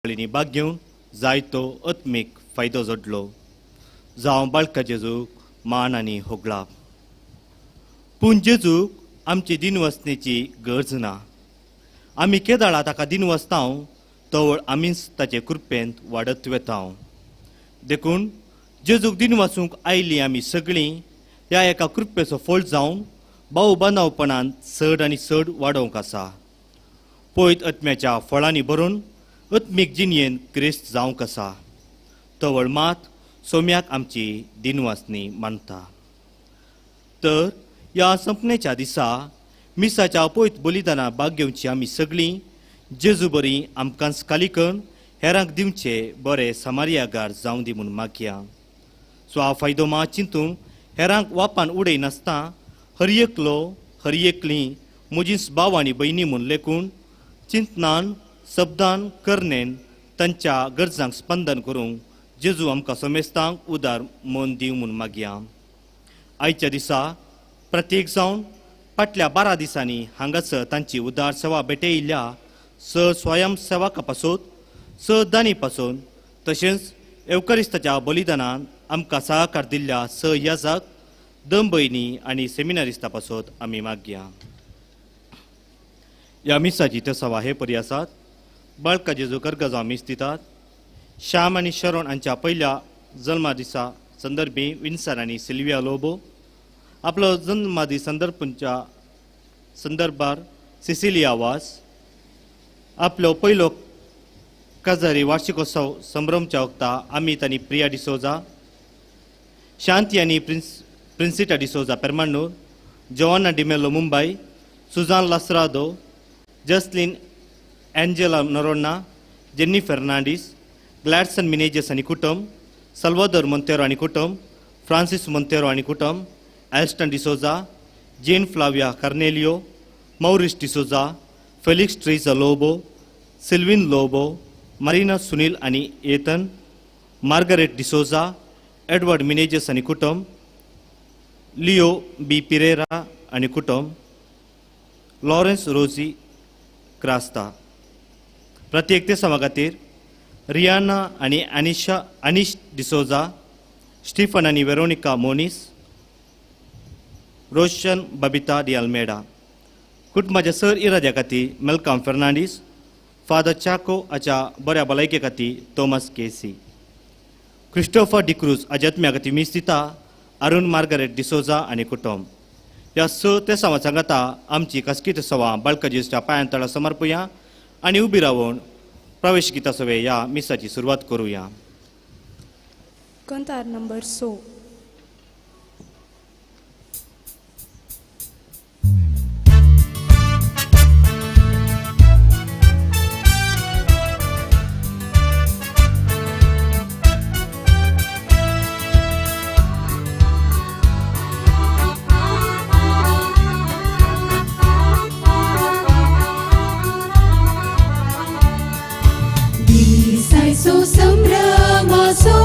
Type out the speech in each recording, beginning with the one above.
कार्यावळींनी भाग घेवन जायतो आत्मीक फायदो जोडलो. जावं बाळका जेजूक मान आनी होगळाप. पूण जेजूक आमची दिनवसणेची गरज ना. आमी केदाळा ताका दिनवसता तवळ आमीच ताचे कृपेंत वाडत वेता. देखून जेजूक दिनवासूंक आयलीं आमी सगळीं ह्या एका कृपेचो फळ जावन भाऊ बांदावपणान चड आनी चड वाडोवंक आसा. पयत आत्म्याच्या फळांनी भरून आत्मीक जिणयेन क्रिस्त जावंक आसा. तवळ मात सोम्याक आमची दिनवासणी मानता. तर ह्या संपण्याच्या दिसा मिसाच्या पयत बलिदाना भाग घेवची आमी सगळीं जेजू बरी आमकांच कालिकन हेरांक दिवचे बरे समारियागार जावं दी म्हूण मागया. स्वा फायदो मा चिंतून हेरांक वापान उडयनासतना हर एकलो हर एकली म्हजीच भाव आनी भयणी म्हूण लेखून चिंतनान शब्दान करणेन तांच्या गरजांक स्पंदन करूंक जेजू आमकां समेस्तांक उदार मन दिवं म्हूण मागया. आयच्या दिसा प्रत्येक जावन फाटल्या 12 दिसांनी हांगासर तांची उदार सेवा भेटयिल्ल्या स स्वयंसेवका पासून स दानी पासून तशेंच एवकरिस्ताच्या बलिदानान आमकां सहकार दिल्ल्या स याजक दम भयणी आनी सेमिनारिस्ता पासत आमी मागया. ह्या मिसाची तसवा हे परी आसात. बाळका जेजू कर्गजांव मीस दितात. श्याम आनी शरण हांच्या पयल्या जल्मा दिसा संदर्भी विन्सन आनी सिल्विया लोबो आपलो जल्मादीस संदर्भाच्या संदर्भार सिसिलिया वास आपलो पयलो काजारी वार्षिकोत्सव संभ्रमच्या वक्ता अमित आनी प्रिया डिसोजा, शांती आनी Princita D'Souza Permanur, Joanna D'Mello Mumbai, Susan Lasrado, Jaslin Angela Noronha, Jenny Fernandes, Gladson Menezes आनी कुटुंब, सल्वादोर मोंतेरो आनी कुटुंब, फ्रांसीस मोंतेरो आनी कुटुंब, Alston D'Souza, Jane Flavia Cornelio, Maurice D'Souza, Felix Teresa Lobo, Sylvain Lobo, Marina Sunil आनी एतन, Margaret D'Souza, Edward Menezes आनी कुटुंब, Leo बी पिरेरा आनी कुटुंब, लॉरेन्स रोजी क्रास्ता. प्रत्येक ते समा खातीर रियाना आनी अनिशा अनिश डिसोजा, स्टीफन आनी वेरोनिका मोनीस, रोशन बबिता डी अल्मेडा. कुटुंबाच्या सर इराद्या खातीर मेलकाम फेर्नांडीस, फादर चाको हाच्या बऱ्या भलायके खातीर थॉमस केसी, क्रिस्टोफर डिक्रूज हाच्या आत्म्या खातीर मीस दिता अरुण मार्गरेट डिसोजा आनी कुटुंब. ह्या स तेसांवा सांगाता आमची खासगी तेसांवां बाळका जेजूच्या पांयां तळा समर्पुया आनी उबी रावन प्रवेश गिता सवे ह्या मिसाची सुरवात करुया. कंतार नंबर 100. दिसायचो संभ्रमाचो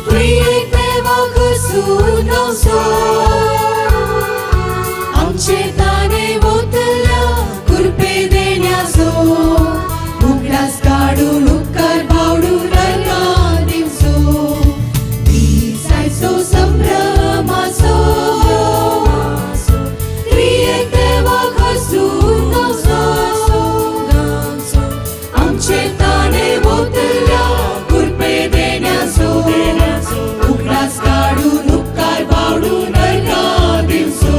प्रियेक देवाक सुनवचो आमचे ताणे वतल्या कुरपे देण्याचो उगडास काडून उपकार बावडून अर्गां दिवचो. दिसायचो संभ्रमाचो प्रियेक देवाक सुनवचो आमचे ताणे वतल्या कुरपे देण्याचो उगडास काडून उपकार बावडून अर्गां दिवचो.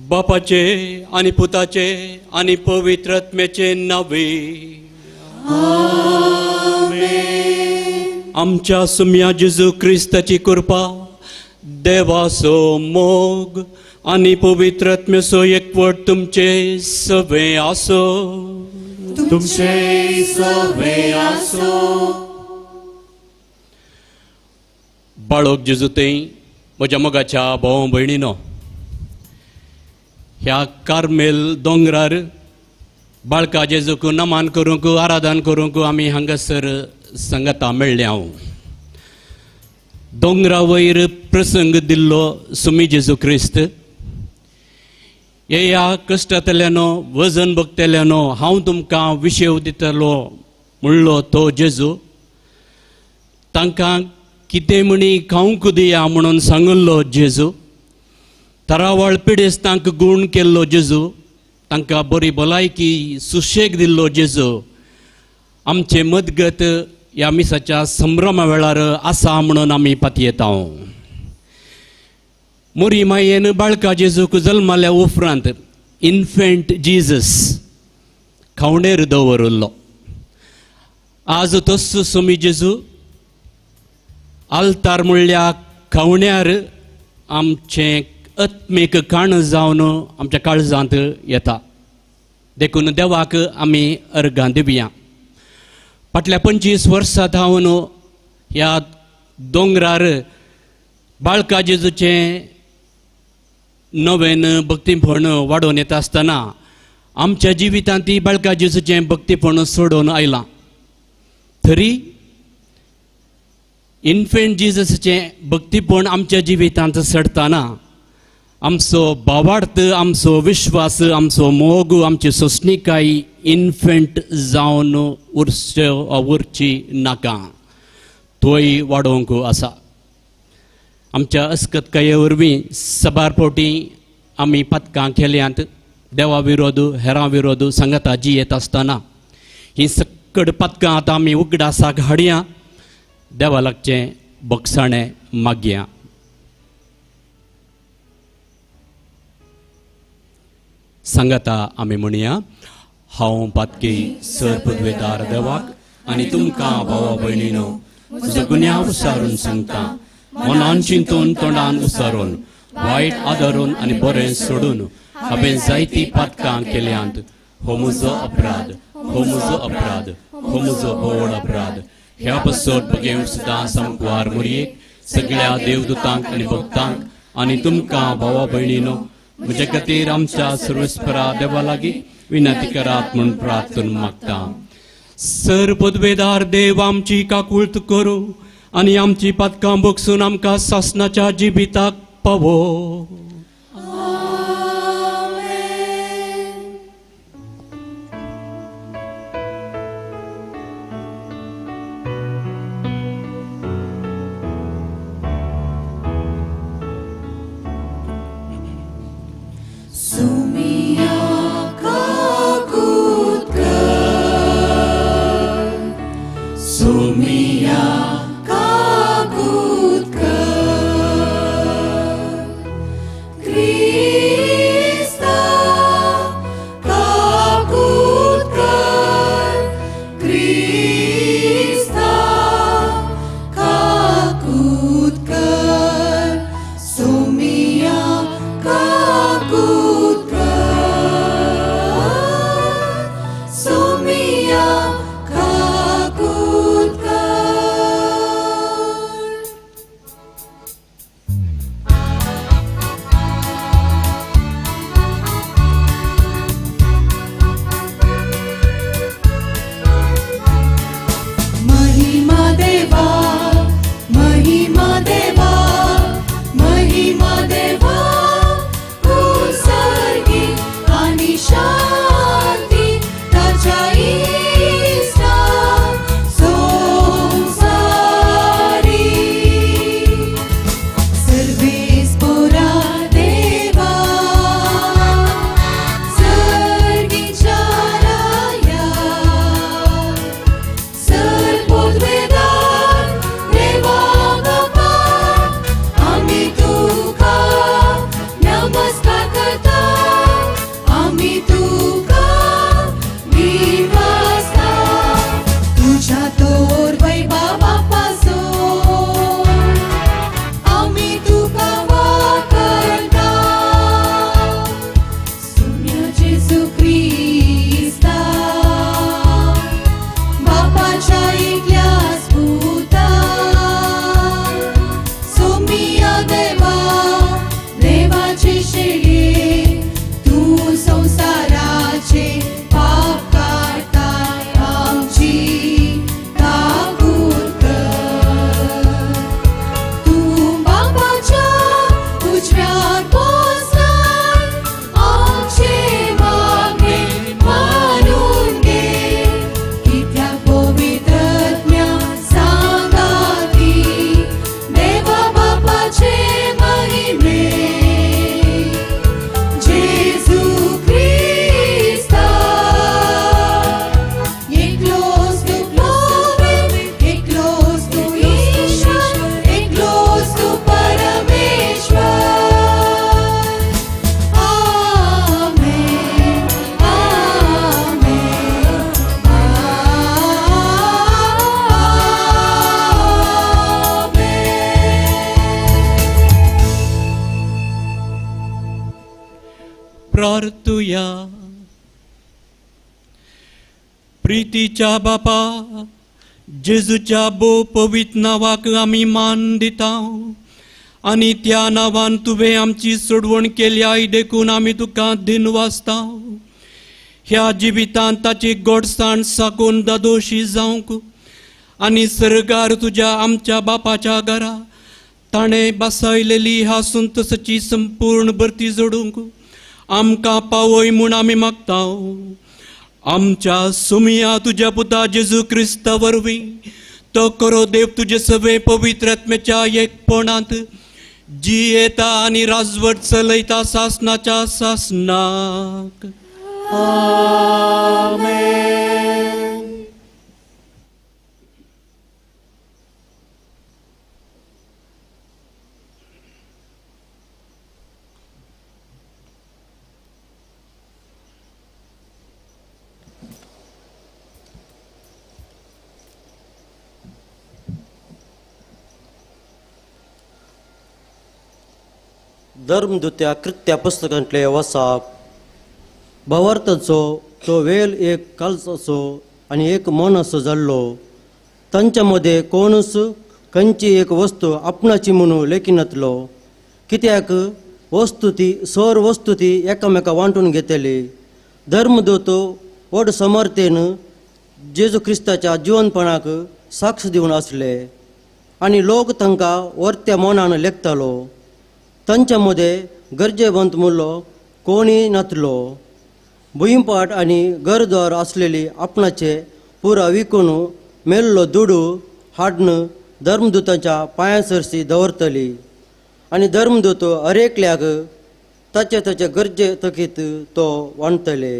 बापाचे आनी पुताचे आनी पवित्र आत्म्याचे नावे. आमच्या सुम्या जेजू क्रिस्ताची कृपा, देवाचो मोग आनी पवित्र आत्म्याचो एकवट तुमचे सवे आसो. तुमचे सवे आसो. बाळक जेजू थंय म्हज्या मोगाच्या भाव भयणीनो, ह्या कार्मेल दोंगरार बाळका जेजूक नमन करूंक, आराधन करूंक आमी हांगासर संगता मेळ्ळें. हांव दोंगरा वयर प्रसंग दिल्लो सुमी जेजू क्रिस्त ह्या कश्टांतल्यानो, वजन भोगतल्यानो हांव तुमकां विशेव दितलो म्हणलो तो जेजू तांकां कितें म्हणी खावंक दिया म्हणून सांगिल्लो जेजू, तरावळ पिडेस्तांक गूण केल्लो जेजू, तांकां बरी भलायकी सुशेग दिल्लो जेजू आमचे मदगत ह्या मिसाच्या संभ्रमा वेळार आसा म्हणून आमी पातयेता. मोरी मायेन बाळका जेजूक जल्माल्या उपरांत इन्फेंट जिजस खावणेर दवरिल्लो. आज तस सोमी जेजू आल्तार म्हणल्या खावण्यार आमचें आत्मीक काण जावन आमच्या काळजांत येता. देखून देवाक आमी अर्गां दिवया. फाटल्या 25 वर्सां धावन ह्या दोंगरार बाळका जेजूचें नवेन भक्तीपण वाडोवन येता आसतना आमच्या जिवितांत ती बाळका जेजूचें भक्तीपण सोडोवन आयलां. तरी इन्फेंट जिजसाचें भक्तीपण आमच्या जिवितांत चडटना आमचो भावार्थ, आमचो विश्वास, आमचो मोग, आमची सोंसणीकाय इन्फेंट जावन उरची नाका, तोय वाडोवंक आसा. आमच्या अस्कतकाये वरवीं सबार फावटी आमी पातकां केल्यांत, देवा विरोध, हेरां विरोध सांगाता जियेत आसतना ही सक्कड पातकां आतां आमी उगडासाक हाडया, देवा लागचें बगसाणें मागया. सांगाता आमी म्हणया, हांव पातकी सर पदवेदार देवाक आनी तुमकां भावा भयणीनो म्हजो गुन्यांव उसारून सांगता, मनान चिंतून, तोंडान उसारून, वायट आदरून आनी बरें सोडून हांवें जायतीं पातकां केल्यांत. हो म्हजो अपराध, हो म्हजो अपराध, हो म्हजो व्हड अपराध. ह्या पासत बगेवंक सुद्दां सामकुवार मोरयेक, सगळ्या देवदूतांक आनी भक्तांक आनी तुमकां भावा भयणीनो म्हज्या खातीर आमच्या सर्वेस्परा देवा लागीं विनंती करात म्हूण प्रार्थना मागता. सर पदवेदार देव आमची काकूळत करूं आनी आमची पातकां बगसून आमकां सासनाच्या जिविताक पावो. देवा बापा आमी तुका प्रार्थुया. प्रितीच्या बापा, जेजूच्या भोव पवित्र नांवाक आमी मान दिता आनी त्या नांवान तुवें आमची सोडवण केल्याय देखून आमी तुका दिनवासता. ह्या जिवितांत ताची गोडसाण साकून दादोशी जावंक आनी सर्गार तुज्या आमच्या बापाच्या घरा ताणें बसयलेली ह्या संतोसाची संपूर्ण भरती जोडूंक आमकां पावय म्हूण आमी मागता. आमच्या सुमिया तुज्या पुता जेजू क्रिस्ता वरवीं तो करो देव तुजे सगळे पवित्र आत्म्याच्या एकपणांत जियेता आनी राजवट चलयता सासनाच्या सासनाक. आमेन. धर्मदुत्या कृत्या पुस्तकांतले वसाप भावार्थाचो तो वेल एक कालचो आनी एक मन असो जाल्लो. तांच्या मदें कोणूच खंयची एक वस्तू आपणाची म्हणून लेखिनातलो, कित्याक वस्तू ती सर वस्तू ती एकामेका वांटून घेतली. धर्मदूत व्हड समर्थेन जेजू क्रिस्ताच्या जिवनपणाक साक्ष दिवन आसले आनी लोक तांकां वर्त्या मनान लेखतालो. तांच्या मदें गरजेवंत मुल्लो कोणीय नातलो. भुंयपाट आनी घरद्वार आसलेली आपणाचे पुरा विकून मेल्लो दुडू हाडून धर्मदूताच्या पांयां सरशी दवरतली आनी धर्मदूत हरेकल्याक ताचे ताचे गरजे तकीत तो वांटतले.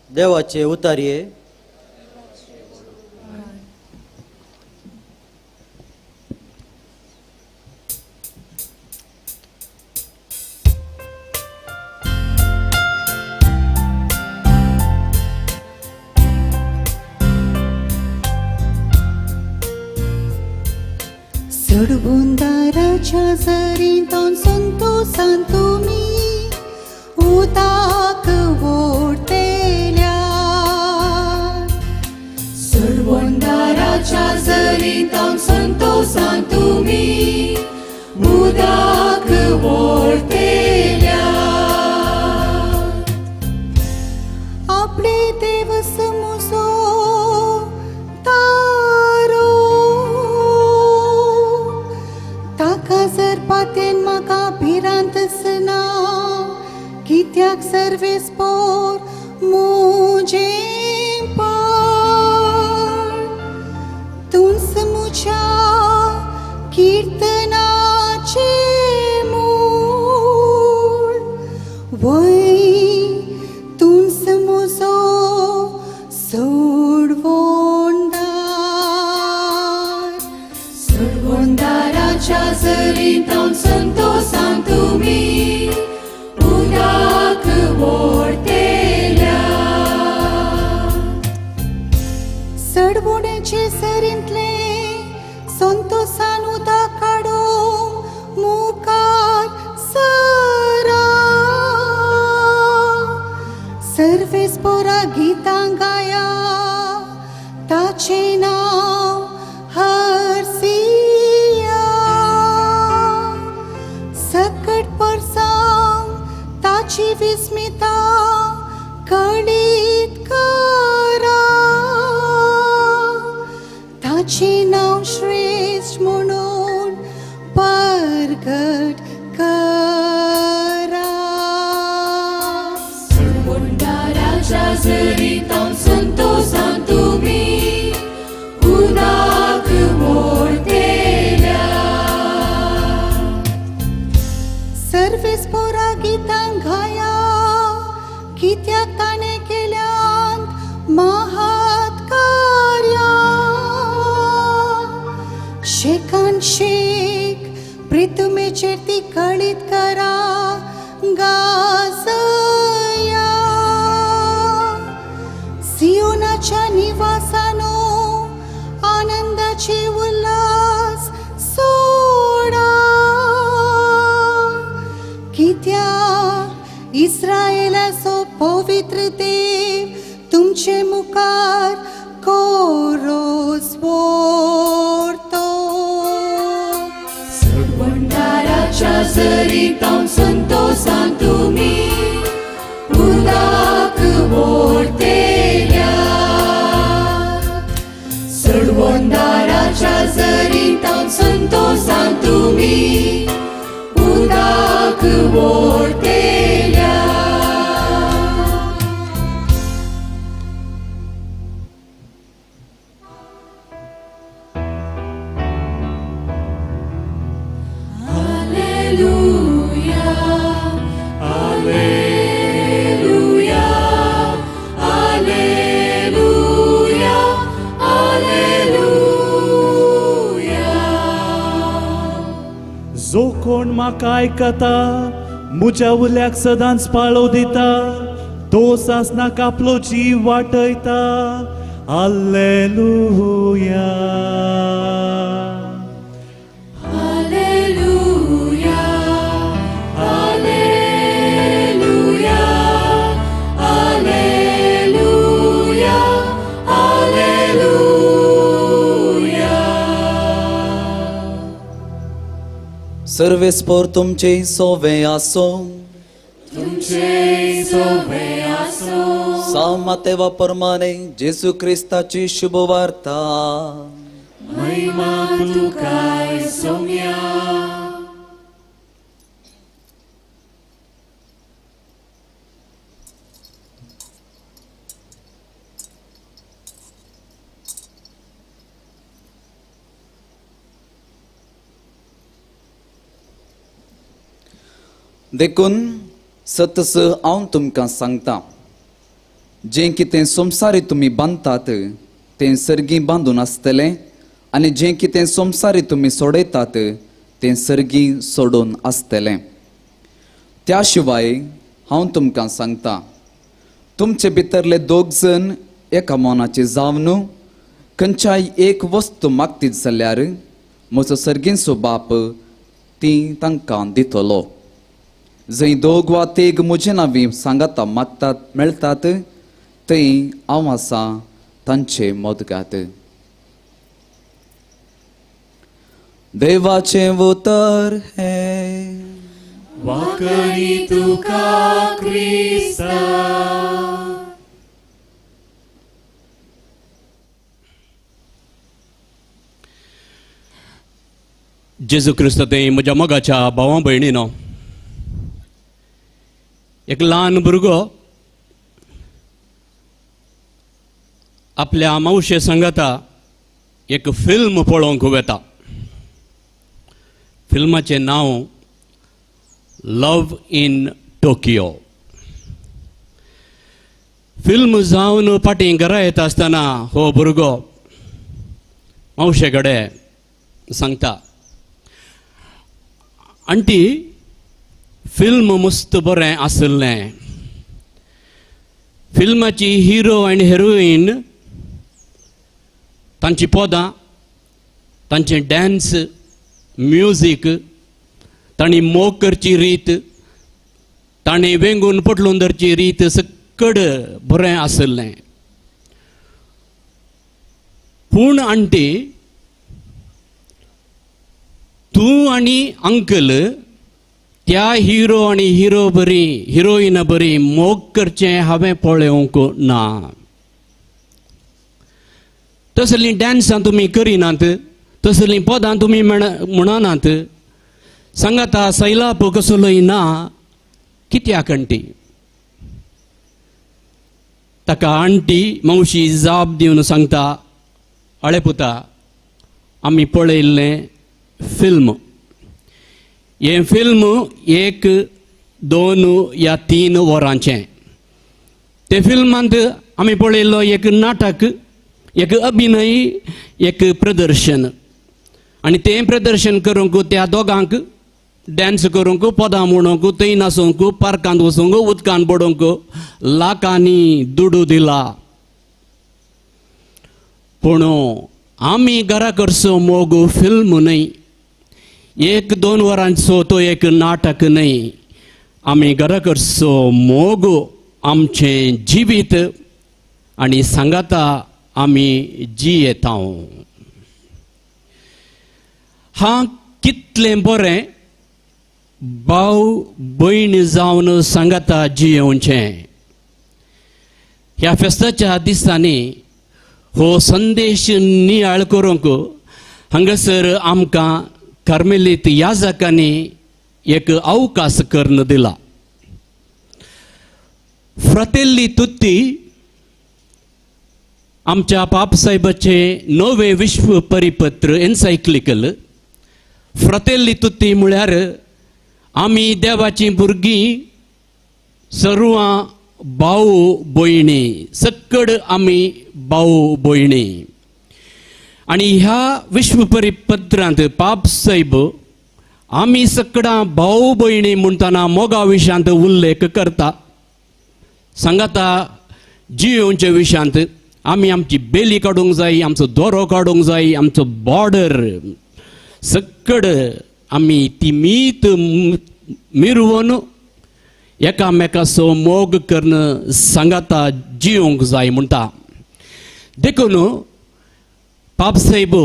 देवाचे उतारये. सडबुंदाराच्या जरींतून संतोसान तुमी उताक ओडतेल्या. सडबुंदाराच्या जरींतून संतोसान तुमी उदाक ओडतेल्या. आपले देवस मुसो तारो ताका जर पातेन म्हाका भिरांतच ना, कित्याक सर्वेस पोर मुजें पार. तूंच मुज्या किर्तनाचें मूळ, वय तूंच मुजो सोडवणदार. सोडवणदाराच्या जरींतून संतोसान तुमी उदाक ओडतेल्या. सडवण्याचे सरींतले संतोसान उदक काडूंक मुखार सरा. सर्वेस पोरा गितां गाया ताचें नांव हरसिया. सकट परसांग ताची विस्मिता कळीत करा. ताचें नांव श्रेश्ठ म्हणून परगट करा. सडबुंदाराच्या जरींतून संतोसान तुमी उदाक ओडतेल्या. सर्वेस पोरा गितां गाया कित्याक ताणें केल्यांत महात कार्यां. शेकान शेक प्रितुमेचेर ती कळीत करा गाजया. सियोनाच्या निवासानो आनंदाचे उल्हास सोडा, कित्याक इस्रायलाचो पवित्र देव तुमचे मुखार कोरोस व्हरतो. सोडवणदाराच्या जरीतावन संतोसान तुमी उदक व्हरतेल्या. सोडवणदाराच्या जरीतावन संतोसान तुमी उदक व्हरतेल्या. Alleluia, Alleluia, Alleluia, Alleluia. जो कोण म्हाका आयकता म्हज्या उल्याक सदांच पाळो दिता तो सासनाक आपलो जीव वाटयता. आल्लेलुया. Alleluia, Alleluia, Alleluia, Alleluia. सर्वेस्पोर तुमचे सोवे आसो. तुमचे सोवे आसो. सामातेवा परमाने जेजू क्रिस्ताची शुभवार्ता. महिमा तुकाय सोम्या. देखून सतस हांव तुमकां सांगता, जें कितें संवसारी तुमी बांदतात तें सर्गी बांदून आसतलें आनी जें कितें संवसारी तुमी सोडयतात तें सर्गी सोडून आसतलें. त्या शिवाय हांव तुमकां सांगता, तुमचे भितरले दोग जण एका मनाचे जावन खंयच्याय एक वस्तू मागतीत जाल्यार म्हजो सर्गींचो बाप ती तांकां दितलो. जंय दोग वा तेग म्हजे नांवी सांगाता मागतात मेळटात थंय हांव आसा तांचे मदगात. देवाचें उतर हें. वाकणी तुका क्रिस्ता. जेजू क्रिस्त ते म्हज्या मोगाच्या भावा भयणीनो, एक ल्हान भुरगो आपल्या मावशे सांगाता एक फिल्म पळोवंक वता. फिल्माचें नांव लव इन टोकियो. फिल्म जावन फाटीं घरा येता आसतना हो भुरगो मावशे कडेन सांगता, आंटी फिल्म मस्त बरें आसलें. फिल्माची हिरो आनी हिरोईन तांची पदां, तांचे डान्स, म्युजीक, तांणी मोग करची रीत, तांणी वेंगून पटलून धरची रीत सकड बरें आसलें. पूण आंटी तूं आनी अंकल त्या हिरो आनी हिरो बरी हिरोईना बरी मोग करचें हांवें पळोवंक ना. तसलीं डान्सां तुमी करिनात, तसलीं पदां तुमी म्हणनात, सांगाता सैलाप कसलोय ना, कित्याक आंटी? ताका आंटी मावशी जाप दिवन सांगता, आळे पुता, आमी पळयल्लें फिल्म. हें फिल्म 1, 2 या 3 वरांचें. ते फिल्मांत आमी पळयल्लो एक नाटक, एक अभिनय, एक प्रदर्शन. आनी तें प्रदर्शन करूंक त्या दोगांक डान्स करूंक, पदां म्हणूंक, थंय नाचूंक, पार्कांत वचूंक, उदकांत पडूंक लाखांनी दुडू दिला. पूण आमी घरा करचो मोग फिल्म न्हय, 1-2 वरांचो तो एक नाटक न्हय. आमी घरा करचो मोग आमचें जिवीत आनी सांगाता आमी जियेता. हा कितलें बरें भाव भयण जावन सांगाता जियेवचें. ह्या फेस्ताच्या दिसांनी हो संदेश नियाळ करूंक हांगासर आमकां कार्मेलीत याजकांनी एक अवकाश करून दिला. फ्रातेल्ली तुत्ती आमच्या पापसाहेबाचे नवे विश्व परिपत्र एन्सायक्लिकल फ्रातेल्ली तुत्ती म्हळ्यार आमी देवाचीं भुरगीं सर्वां भाव भयणी सक्कड आमी भाव भयणी. आनी ह्या विश्व परिपत्रांत पापसाहेब आमी सकडां भाव भयणी म्हणटना मोगा विशयांत उल्लेख करता. सांगाता जियोवच्या विशयांत आमी आमची बेली काडूंक जाय, आमचो दोरो काडूंक जाय, आमचो बॉर्डर सक्कड आमी ती मीत मिरवून एकामेकाचो मोग करून सांगाता जियोंक जाय म्हणटा. देखून पापसाहेब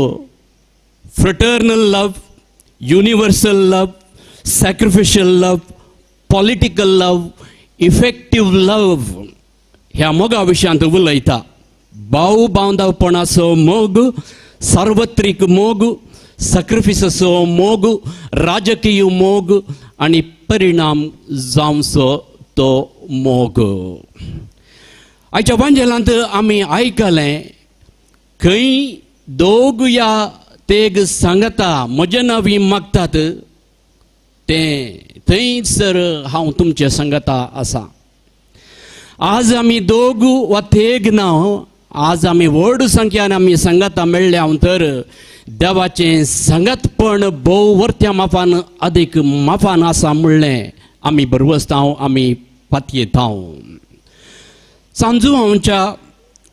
fraternal love, universal love, sacrificial love, political love, effective love ह्या मोगा विशयांत उलयता. भाव बांदवपणाचो मोग, सार्वत्रीक मोग, सॅक्रिफिसाचो मोग, राजकीय मोग आनी परिणाम जावचो तो मोग. आयच्या वांजेलांत आमी आयकलें खंय दोग या तेग सांगता म्हजें नांव मागतात तें थंयसर हांव तुमचें सांगता आसा. आज आमी दोग वा तेग ना, आज आमी व्हड संख्यान आमी सांगता मेळ्ळ्या तर देवाचें सांगातपण भोव वर्त्या माफान अदीक माफान आसा म्हणलें आमी बरवसतांव, आमी पातयेतांव. सांजू आमच्या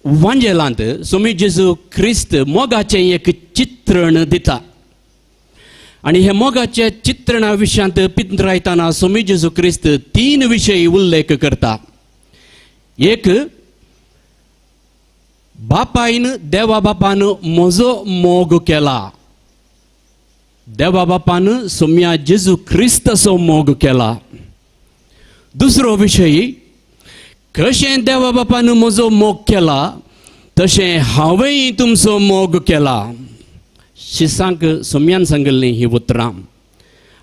वांजेलांत स्वामी जेजू क्रिस्त मोगाचें एक चित्रण दिता आनी हे मोगाच्या चित्रणा विशयांत पिंतरायतना स्वामी जेजू क्रिस्त तीन विशय उल्लेख करता. एक, बापायन देवा बापान म्हजो मोग केला, देवा बापान सोम्या जेजू क्रिस्ताचो मोग केला. दुसरो विशय, कशें देवा बापान म्हजो मोग केला तशें हांवेंय तुमचो मोग केला. शिसांक सोम्यान सांगिल्लीं ही उतरां.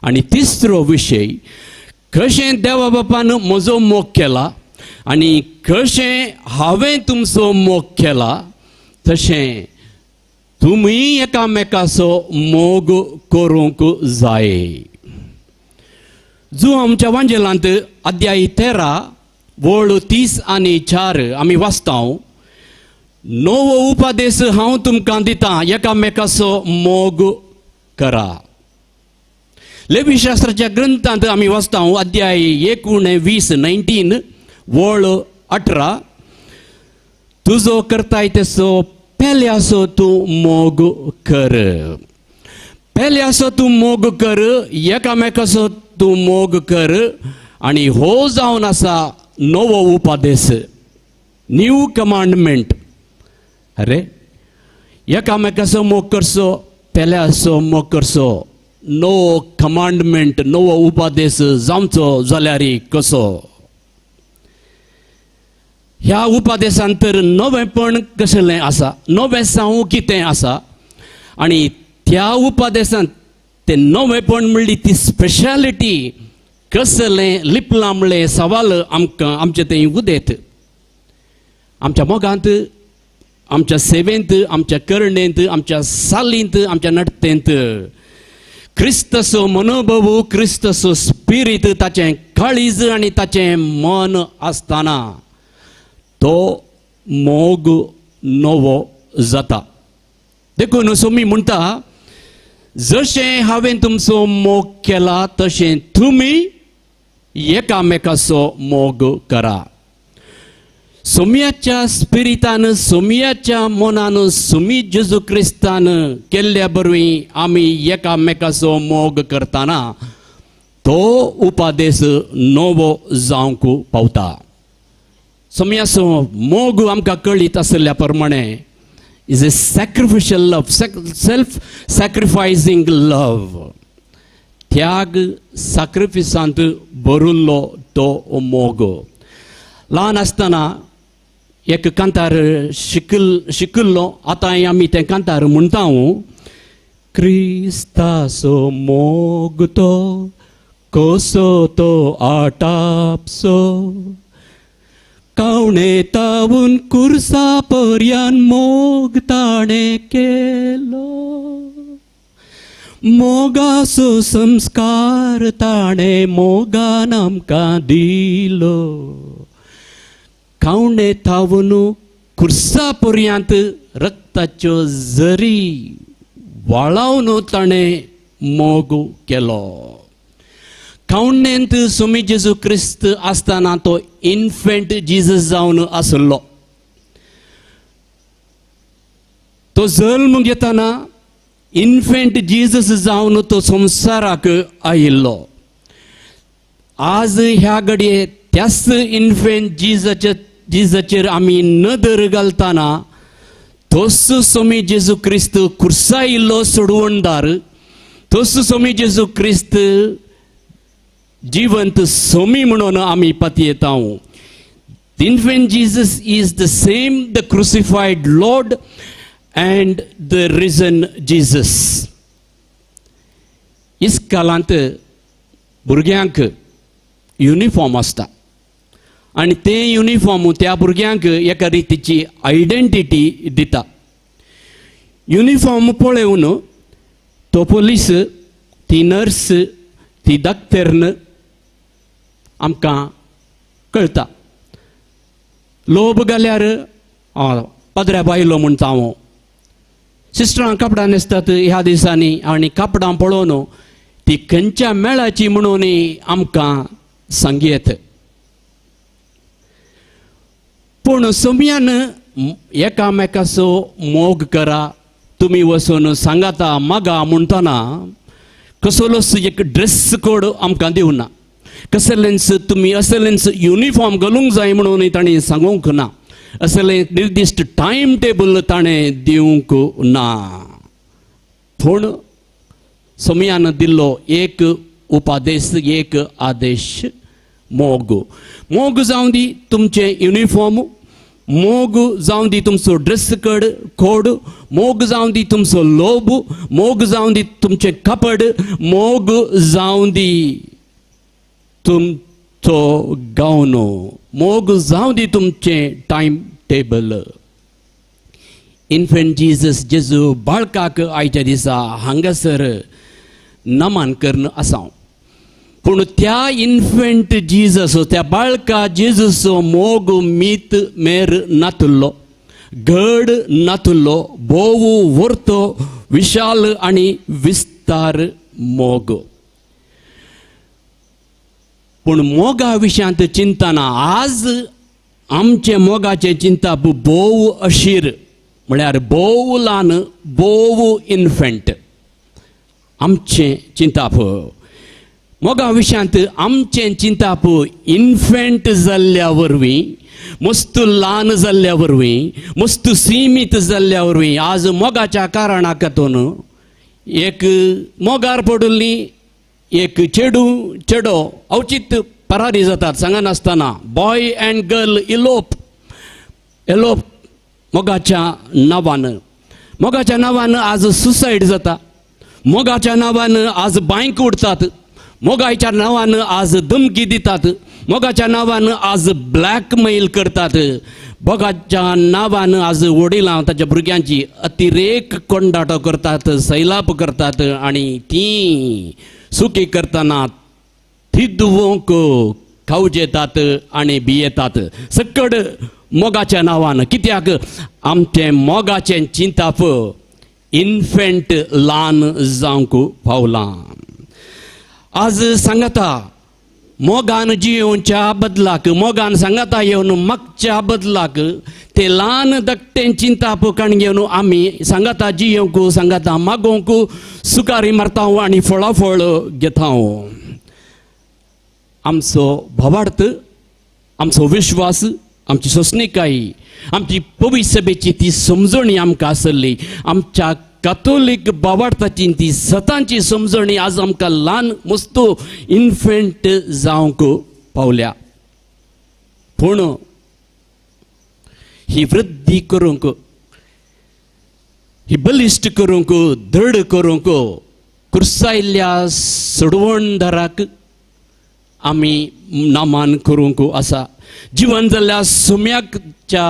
आनी तिसरो विशय, कशें देवा बापान म्हजो मोग केला आनी कशें हांवें तुमचो मोग केला तशें तुमी एकामेकाचो मोग करूंक जाय. जो आमच्या वांजेलांत अध्याय 13 वळ 30 आनी 4 आमी वाचतांव. नवो उपदेश हांव तुमकां दितां, एकामेकाचो मोग करा. लेवीशास्त्राच्या ग्रंथांत आमी वाचतांव अध्याय 19 19 वळ 18, तुजो करताय तसो पेल्याचो तूं मोग कर, पेल्याचो तूं मोग कर, एकामेकाचो तूं मोग कर. आनी हो जावन आसा नवो उपदेश, न्यू कमांडमेंट. अरे एकामेकाचो मोग करचो, पेल्याचो मोग करचो, नवो कमांडमेंट, नवो उपदेश जावचो जाल्यार कसो? ह्या उपदेशांत तर नवेंपण कसलें आसा, नवें सांगू कितें आसा आनी त्या उपदेशांत तें नवेंपण म्हणली ती स्पेशालिटी कसलें लिपलां म्हणलें सवाल आमकां आमचें थंय उदेत. आमच्या मोगांत, आमच्या सेवेंत, आमच्या करणेंत, आमच्या सालींत, आमच्या नडतेंत क्रिस्ताचो मनोभव, क्रिस्ताचो स्पिरीत, ताचें काळीज आनी ताचें मन आसतना तो मोग नवो जाता. देखून सोमी म्हणटा, जशें हांवें तुमचो मोग केला तशें तुमी एकामेकाचो मोग करा. सोम्याच्या स्पिरितान, सोम्याच्या मनान, सोमी जेजू क्रिस्तान केल्ल्या बरवीं आमी एकामेकाचो मोग करतना तो उपादेश नवो जावंक पावता. सोम्याचो मोग आमकां कळीत आशिल्ल्या प्रमाणे is a sacrificial love, self sacrificing love. त्याग सॅक्रिफिसांत भरिल्लो तो मोग. ल्हान आसतना एक कांतार शिकिल्लो, आतां आमी तें कांतार म्हणटा. क्रिस्ताचो मोग तो कसो तो आटापसो, कावणे तावून कुर्सा पर्यान मोग ताणें केलो, मोगाचो संस्कार ताणें मोगान आमकां दिलो, कावणे तावून कुर्सा पर्यांत रक्ताच्यो जरी वाळावन ताणें मोग केलो. कावणेंत सोमी जेजू क्रिस्त आसतना तो इन्फेंट जीजस जावन आसलो. तो जल्म घेतना इन्फेंट जीजस जावन तो संवसाराक आयिल्लो. आज ह्या घडये त्याच इन्फेंट जिजसाचेर आमी नदर घालतना तोच सोमी जेजू क्रिस्त कुर्सायिल्लो सोडवणदार, तोच सोमी जेजू क्रिस्त जिवंत सोमी म्हणून आमी पतयेता. The infant Jesus is the same, the crucified Lord and the risen Jesus. इस्कालांत भुरग्यांक युनिफॉर्म आसता आनी तें युनिफॉर्म त्या भुरग्यांक एका रितीची आयडेंटिटी दिता. युनिफॉर्म पळोवन तो पोलीस, ती नर्स, ती डॉक्टर्न आमकां कळटा. लोब घाल्यार पदऱ्या बायलो म्हणटा हांव. सिस्टरां कापडां न्हेसतात ह्या दिसांनी आनी कापडां पळोवन ती खंयच्या मेळाची म्हणून आमकां सांगयेत. पूण सोम्यान एकामेकाचो मोग करा, तुमी वचून सांगाता मागा म्हणटना कसलोच एक ड्रेस कोड आमकां दिवना, कसलेंच तुमी असलेंच युनिफॉर्म घालूंक जाय म्हणून ताणें सांगूंक ना, असलें निर्दिश्ट टायम टेबल ताणें दिवंक ना. पूण सोम्यान दिल्लो एक उपादेश, एक आदेश, मोग. मोग जावं दी तुमचें युनिफॉर्म, मोग जावं दी तुमचो ड्रेस कोड, मोग जावं दी तुमचो लोब, मोग जावं दी तुमचें कपड, मोग जावं दी तुमचो गावनो, मोग जावं दी तुमचें टायम टेबल. इन्फेंट जीजस जेजू बाळकाक आयच्या दिसा हांगासर नमन करून आसा. पूण त्या इन्फेंट जीजस, त्या बाळका जेजूचो मोग मीत मेर नातुल्लो, घड नातुल्लो, भोव वर्तो विशाल आनी विस्तार मोग. पूण मोगा विशयांत चिंतना आज आमचें मोगाचें चिंतप भोव अशीर, म्हळ्यार भोव ल्हान, भोव इन्फेंट आमचें चिंतप. मोगा विशयांत आमचें चिंतप इन्फेंट जाल्ल्या वरवीं, मस्त ल्हान जाल्ल्या वरवीं, मस्त सीमीत जाल्ल्या वरवीं आज मोगाच्या कारणाक खातून एक मोगार पडिल्ली एक चेडू चेडो अवचीत परारी जातात सांगनासतना. Boy and girl elope, elope मोगाच्या नांवान. मोगाच्या नांवान आज सुसायड जाता, मोगाच्या नांवान आज बांयक उडतात, मोगाच्या नांवान आज धमकी दितात, मोगाच्या नांवान आज ब्लॅकमेल करतात, मोगाच्या नांवान आज वडिलां ताच्या भुरग्यांची अतिरेक कोंडाटो करतात, सैलाप करतात आनी ती सुकी करतना थिदवंक खावजेतात आनी भियेतात. सकड मोगाच्या नांवान. कित्याक आमचें मोगाचें चिंतप इन्फेंट ल्हान जावंक पावलां. आज सांगता मोगान जियोवच्या बदलाक, मोगान सांगाता येवन मागच्या बदलाक ते ल्हान धाकटें चिंतप काण घेवन आमी सांगाता जियोवंक, सांगाता मागोवंक सुकारी मारता आनी फळाफळ घेता. आमचो भावार्थ, आमचो विश्वास, आमची सोंसणीकाय, आमची पवित्र सभेची ती समजणी आमकां आसली, आमच्या कातोलीक भावार्थाची ती सतांची समजणी आज आमकां ल्हान मस्तो इन्फेंट जावंक पावल्या. पूण ही वृद्धी करूंक, ही बलिश्ट करूंक, दृढ करूंक कुर्सायल्ल्या सोडवणदाराक आमी नामान करूंक आसा. जिवन जाल्ल्या सुम्याच्या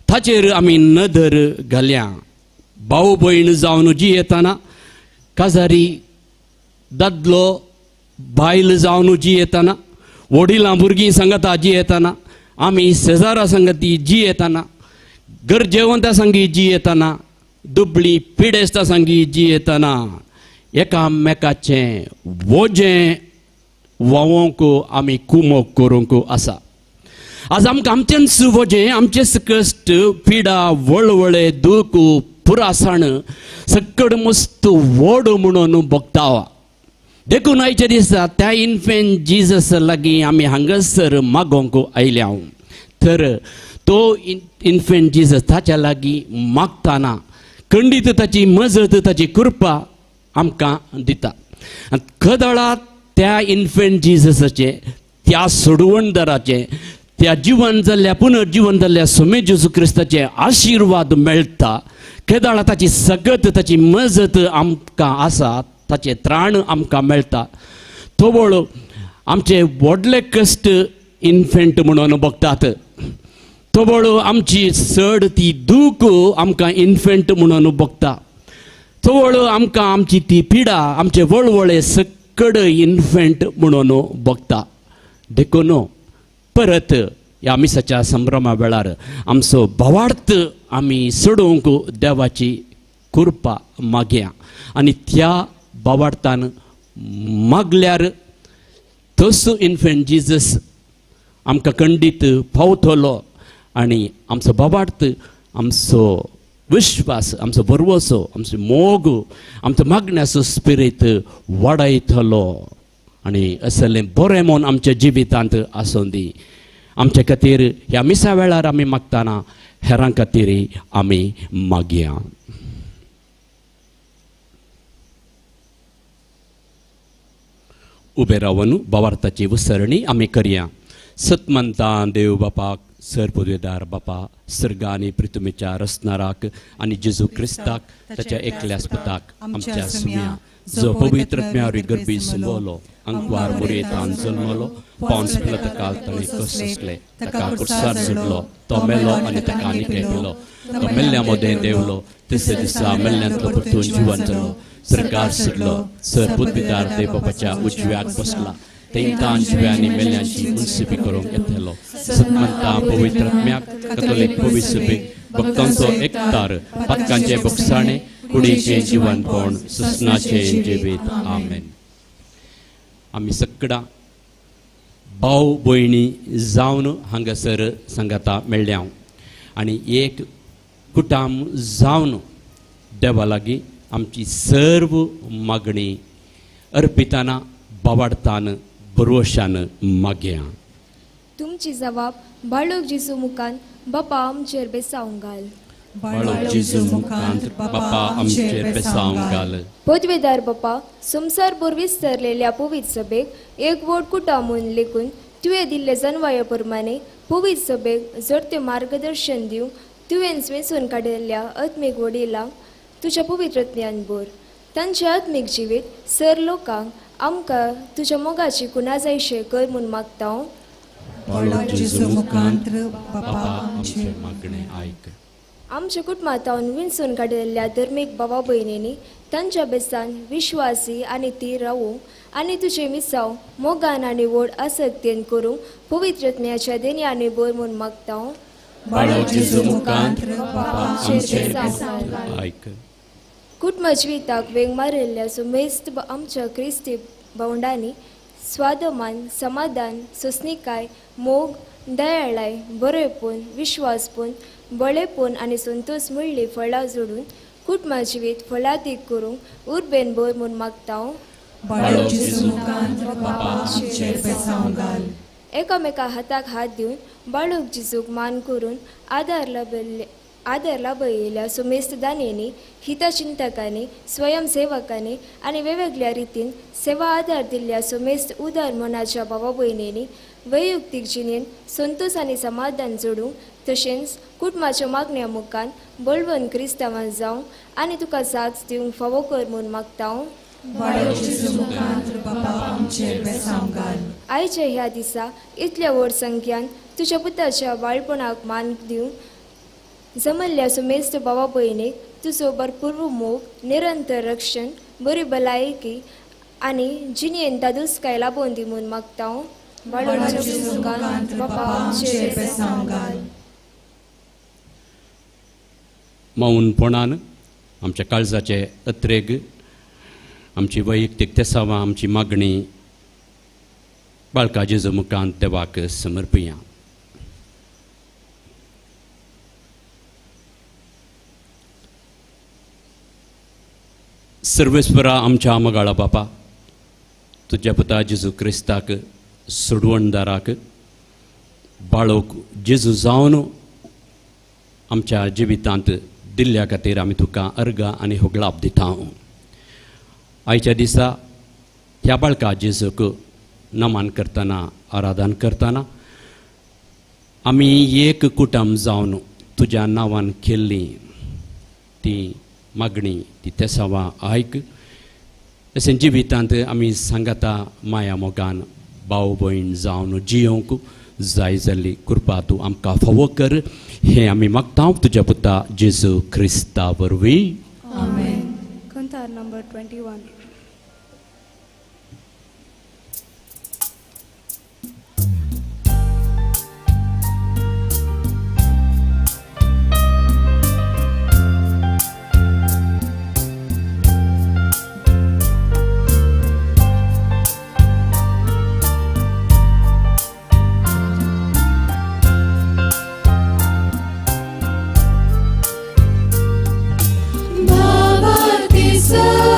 ताचेर आमी नदर घाल्या. भाव भयण जावन जियेतना, काजारी दादलो बायल जावन जियेतना, वडिलां भुरगीं सांगता जियेतना, आमी शेजारा सांगती जियेतना, गरजेवंता सांगी जियेतना, दुबळी पिडेस्ता सांगी जियेतना एकामेकाचें वजें व्हांवोंक आमी कुमोक करूंक आसा. आज आमकां आमचेंच वजें, आमचेच कश्ट, पिडा, वळवळे, दूख, पुरासाण सकड मस्त व्हड म्हणून भोगता. देखून आयच्या दिसा त्या इन्फेंट जीजस लागीं आमी हांगासर मागोवंक आयल्या. तर तो इन्फेंट जीजस ताच्या लागीं मागताना खंडीत ताची मजत, ताची कृपा आमकां दिता. खदळा त्या इन्फेंट जीजसाचें, त्या सोडवणदाराचें, त्या जिवन जाल्ल्या पुनर्जिवन जाल्ल्या सोमे जेजू क्रिस्ताचे आशिर्वाद मेळटा. केदाळा ताची सगत, ताची मजत आमकां आसा, ताचें त्राण आमकां मेळटा. तोवळ आमचे व्हडले कश्ट इन्फेंट म्हणून भोगतात. तोवळ आमची चड ती दूख आमकां इन्फेंट म्हणून भोगता. तोवळ आमकां आमची ती पिडा, आमचे वळवळे सकड इन्फेंट म्हणून भोगता. देखून परत ह्या मिसाच्या संभ्रमा वेळार आमचो भावार्थ आमी सोडोवंक देवाची कृपा मागया आनी त्या भावार्थान मागल्यार तसो इन्फेंट जीजस आमकां खंडीत पावतलो आनी आमचो भावार्थ, आमचो विश्वास, आमचो भरवसो, आमचो मोग, आमचो मागण्याचो स्पिरीत वाडयतलो आनी असलें बरें मन आमच्या जिवितांत आसूं दी. आमच्या खातीर ह्या मिसा वेळार आमी मागतना हेरां खातीर आमी मागया. उबे रावन भावार्थाची विसरणी आमी करया. सतमंता देव बापाक, सर पदवेदार बापा, सर्ग आनी पृथ्वीच्या रचणाराक आनी जेजू क्रिस्ताक ताच्या एकल्याच पुताक आमच्या सुम्या, जो पवित्र आत्म्यावरी गर्भी सुंबवलो, अंकवार मुरयेतान जल्मलो, पावस पिलतकाल ताणें कश्ट सोंसले, ताका कुर्सार झुडलो, तो मेलो आनी ताका आनी केलो, तो मेल्ल्या मदें देंवलो, तिसऱ्या दिसा मेल्ल्यांतलो परतून जिवन जालो, सरकार सुटलो, सर पदवीदार देव बापाच्या उजव्याक बसला, तेंकां जिव्यांनी मेल्ल्यांची मुन्सिपी करूंक येतलो. सतमंता पवित्र आत्म्याक, कथोलीक पवित्र सभेक, भक्तांचो एकतार, पातकांचे बोगसाणे, कुडीचें जिवनपण, सुसनाचें जिवीत. आमेन. आमी सगळां भाव भयणी जावन हांगासर सांगाता मेळ्ळ्या आनी एक कुटाम जावन देवा लागीं आमची सर्व मागणी अर्पिताना बावाडतान बरोशान मागया. तुमची जवाब बाळूक जेजू मुखान बापा आमचेर बेसावंक घाल. बाळूक जेजू मुखान बापा आमचेर बेसावंक घाल. पदवेदार बापा, संवसार भर विस्तारलेल्या पवित्र सभेक एक व्हड कुटाम म्हूण लेखून तुवें दिल्ले जनवाया प्रमाणे पवित्र सभेक जर तें मार्गदर्शन दिवंक तुवें वेंचून काडिल्ल्या आत्मीक वडिलांक तुज्या पवित्र ज्ञान भर. तांचें आत्मीक जिवीत सर लोकांक आमकां तुज्या मोगाची कुणा जायशें कर म्हूण मागता. आमच्या कुटुंबांत विंचून काडिल्ल्या धर्मीक भावा भयणींनी तांच्या बेसान विश्वासी आनी ती रावूंक आनी तुजें मिसांव मोगान आनी व्हड आसक्तेन करूंक पवित्र आत्म्याच्या देण्यांनी भर म्हूण मागता. कुटुंब जिविताक वेंग मारिल्ल्या सुमेस्त आमच्या क्रिस्ती भावंडांनी स्वादमान, समाधान, सोंसणीकाय, मोग, दयाळाय, बरेपण, विश्वासपण, बळेपण आनी संतोष म्हणली फळां जोडून कुटुंब जिवीत फळादीक करूंक उर्बेन भर म्हूण मागता. बाळक जेजू मुखांत बापा आमचेर बेसांव घाल. एकामेका हाताक हात दिवन बाळक जेजूक मान करून आदार लाभिल्ले आदर लाभयिल्ल्या सुमेस्त दान्यांनी, हितचिंतकांनी, स्वयंसेवकांनी आनी वेगवेगळ्या रितीन सेवा आदार दिल्ल्या सुमेस्त उदार मनाच्या भावा भयणींनी वैयक्तीक जिणेंत संतोश आनी समाधान जोडूंक तशेंच कुटुंबाच्या मागण्या मुखान बळवंत क्रिस्तांवान जावंक आनी तुका साक्ष दिवंक फावो कर म्हूण मागता. बाळक जेजू मुखांत बापा आमचेर बेसांव घाल. आयच्या ह्या दिसा इतल्या व्हड संख्यान तुज्या पुताच्या बाळपणाक मान दिवंक जमल्ल्या सुमेस्त भावा भयणीक तुजो भरपूर मोग, निरंतर रक्षण, बरी भलायकी आनी जिणेंत दादोसकाय लाबोवन दी म्हूण मागता. बाळक जेजू मुखांत बापा आमचेर बेसांव घाल. मौनपणान आमच्या काळजाचे अत्रेग, आमची वैयक्तीक तेसावां, आमची मागणी बाळका जेजू मुखांत देवाक समर्पया. सर्वेस्परा आमच्या मगाळा बापा, तुज्या पुता जेजू क्रिस्ताक सोडवणदाराक बाळक जेजू जावन आमच्या जिवितांत दिल्ल्या खातीर आमी तुका अर्गां आनी होगळाप दिता. आयच्या दिसा ह्या बाळका जेजूक नमन करतना, आराधन करतना आमी एक कुटुंब जावन तुज्या नांवान केल्ली ती मागणी, ती तेसावां आयक. अशें जिवितांत आमी सांगाता माया मोगान भाव भयण जावन जियोंक जाय जाल्ली कृपा तूं आमकां फावो कर, हें आमी मागता तुज्या पुता जेजू क्रिस्ता वरवीं. आमेन. Cantar number 21. Sir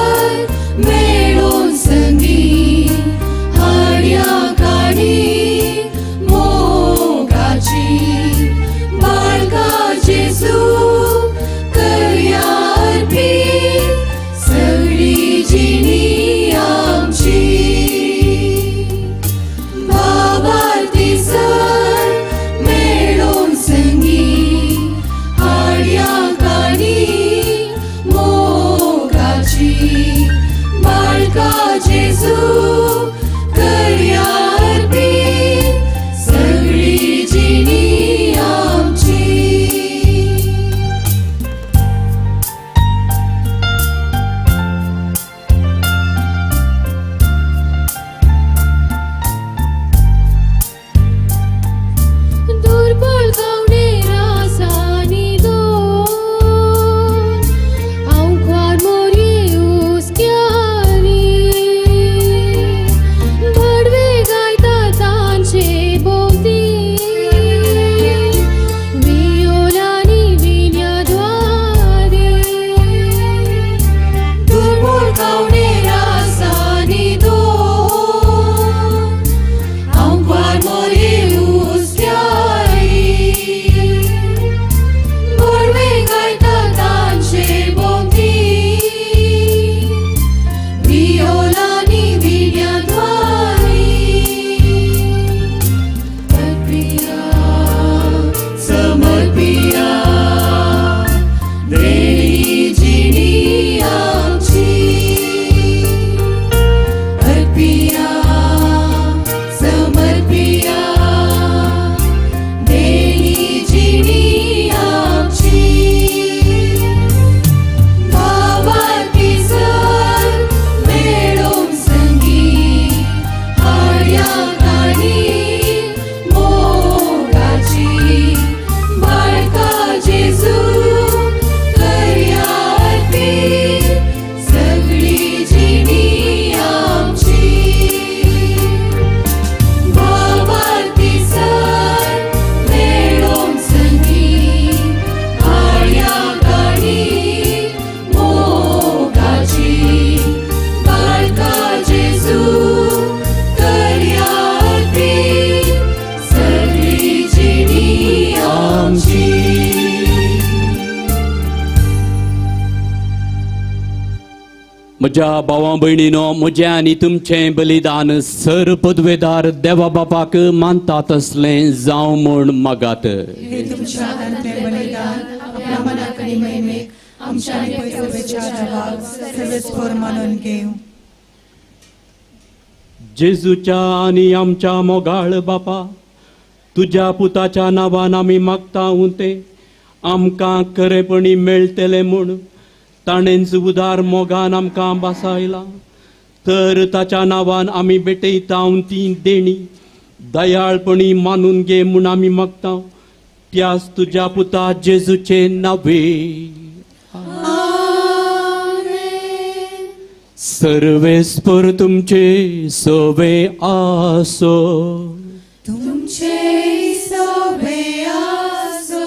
म्हज्या भावा भयणीनो, म्हजें आनी तुमचें बलिदान सर पदवेदार देवा बापाक मानता तसलें जावं म्हूण मागात. हे तुमच्या हातांतलें बलिदान आपल्या मनाक आनी महिमेक आमच्या आनी पयसोबेच्या देवाक सर्वेस्पर मानून घेवं. जेजूच्या आनी आमच्या मोगाळ बापा, तुज्या पुताच्या नांवान आमी मागता तें आमकां खरेपणी मेळटलें म्हूण ताणेंच उदार मोगान आमकां बासायला. तर ताच्या नांवान आमी भेटयता ती देणी दयाळपणी मानून घे म्हूण आमी मागता त्याच तुज्या पुता जेजूचे नावे. सर्वेस्पर तुमचे सवे आसो. तुमचे सवे आसो.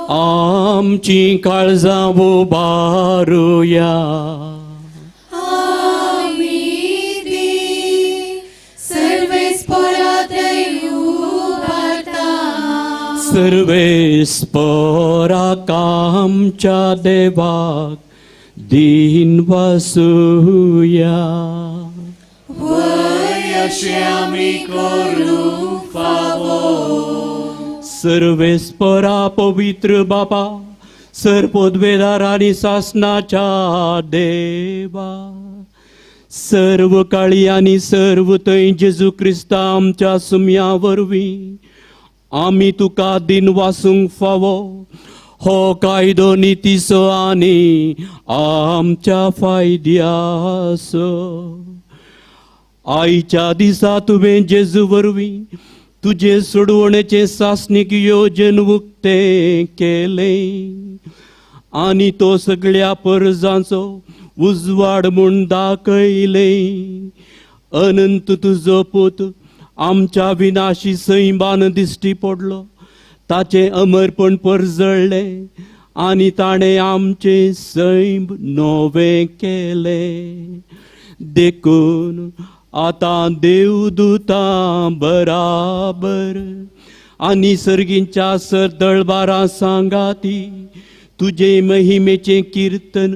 आमची काळजां उबारुया. आमी ती सर्वेस्परा थंय उबारता. सर्वेस्पराक आमच्या देवाक दीन वसुया. वय अशें आमी करूंक फावो. सर्वेस्परा पवित्र बापा, सर्पोद्वेदार आनी सासनाच्या देवा, सर्व काळी आनी सर्व थंय जेजू क्रिस्ता आमच्या सुम्या वरवीं आमी तुका दिन वासूंक फावो. हो कायदो नितीचो आनी आमच्या फायद्याचो. आयच्या दिसा तुवें जेजू वरवीं तुजे सोडवणेचें सासणीक योजन उक्तें केलें आनी तो सगळ्या परजांचो उजवाड म्हूण दाखयलें. अनंत तुजो पूत आमच्या विनाशी सैमान दिश्टी पडलो, ताचें अमरपण परजळ्ळें आनी ताणें आमचें सैम नवें केलें. देखून आतां देवदूतां बराबर आनी सर्गींच्या सरदळबारां सांगाती तुजे महिमेचें किर्तन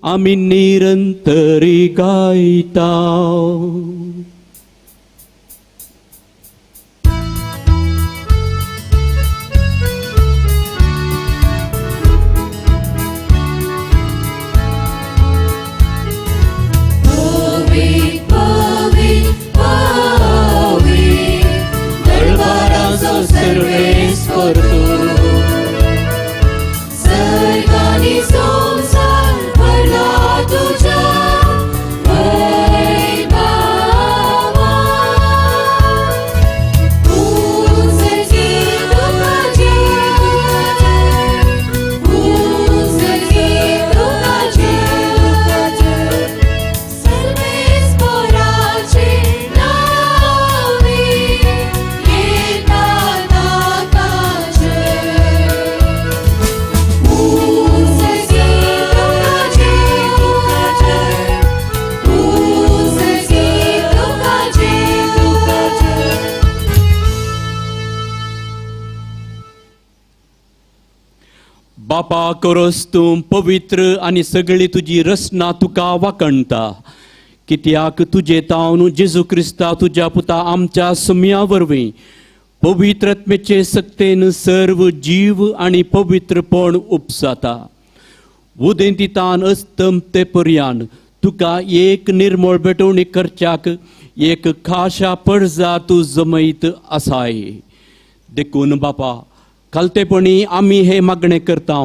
आमी निरंतरी गायता. सर्वेस्पर तूं सर्गांनी संवसार भरला तुज्या वैभवान. उंचकी तुका जेजू, उंचकी तुका जेजू, सर्वेस्पराचे नावे येता. बापा करोस तूं पवित्र आनी सगळी तुजी रचना तुका वाकणटा. कित्याक तुजे तावन जेजू क्रिस्ता तुज्या पुता आमच्या सुम्या वरवीं पवित्रत्मेचे सक्तेन सर्व जीव आनी पवित्रपण उपसाता. उदेंतितान अस्तम ते पर्यान तुका एक निर्मळ भेटवणी करच्याक एक खाशा परजा तूं जमयत आसाय. देखून बापा खालतेपणी आमी हे मागणें करता,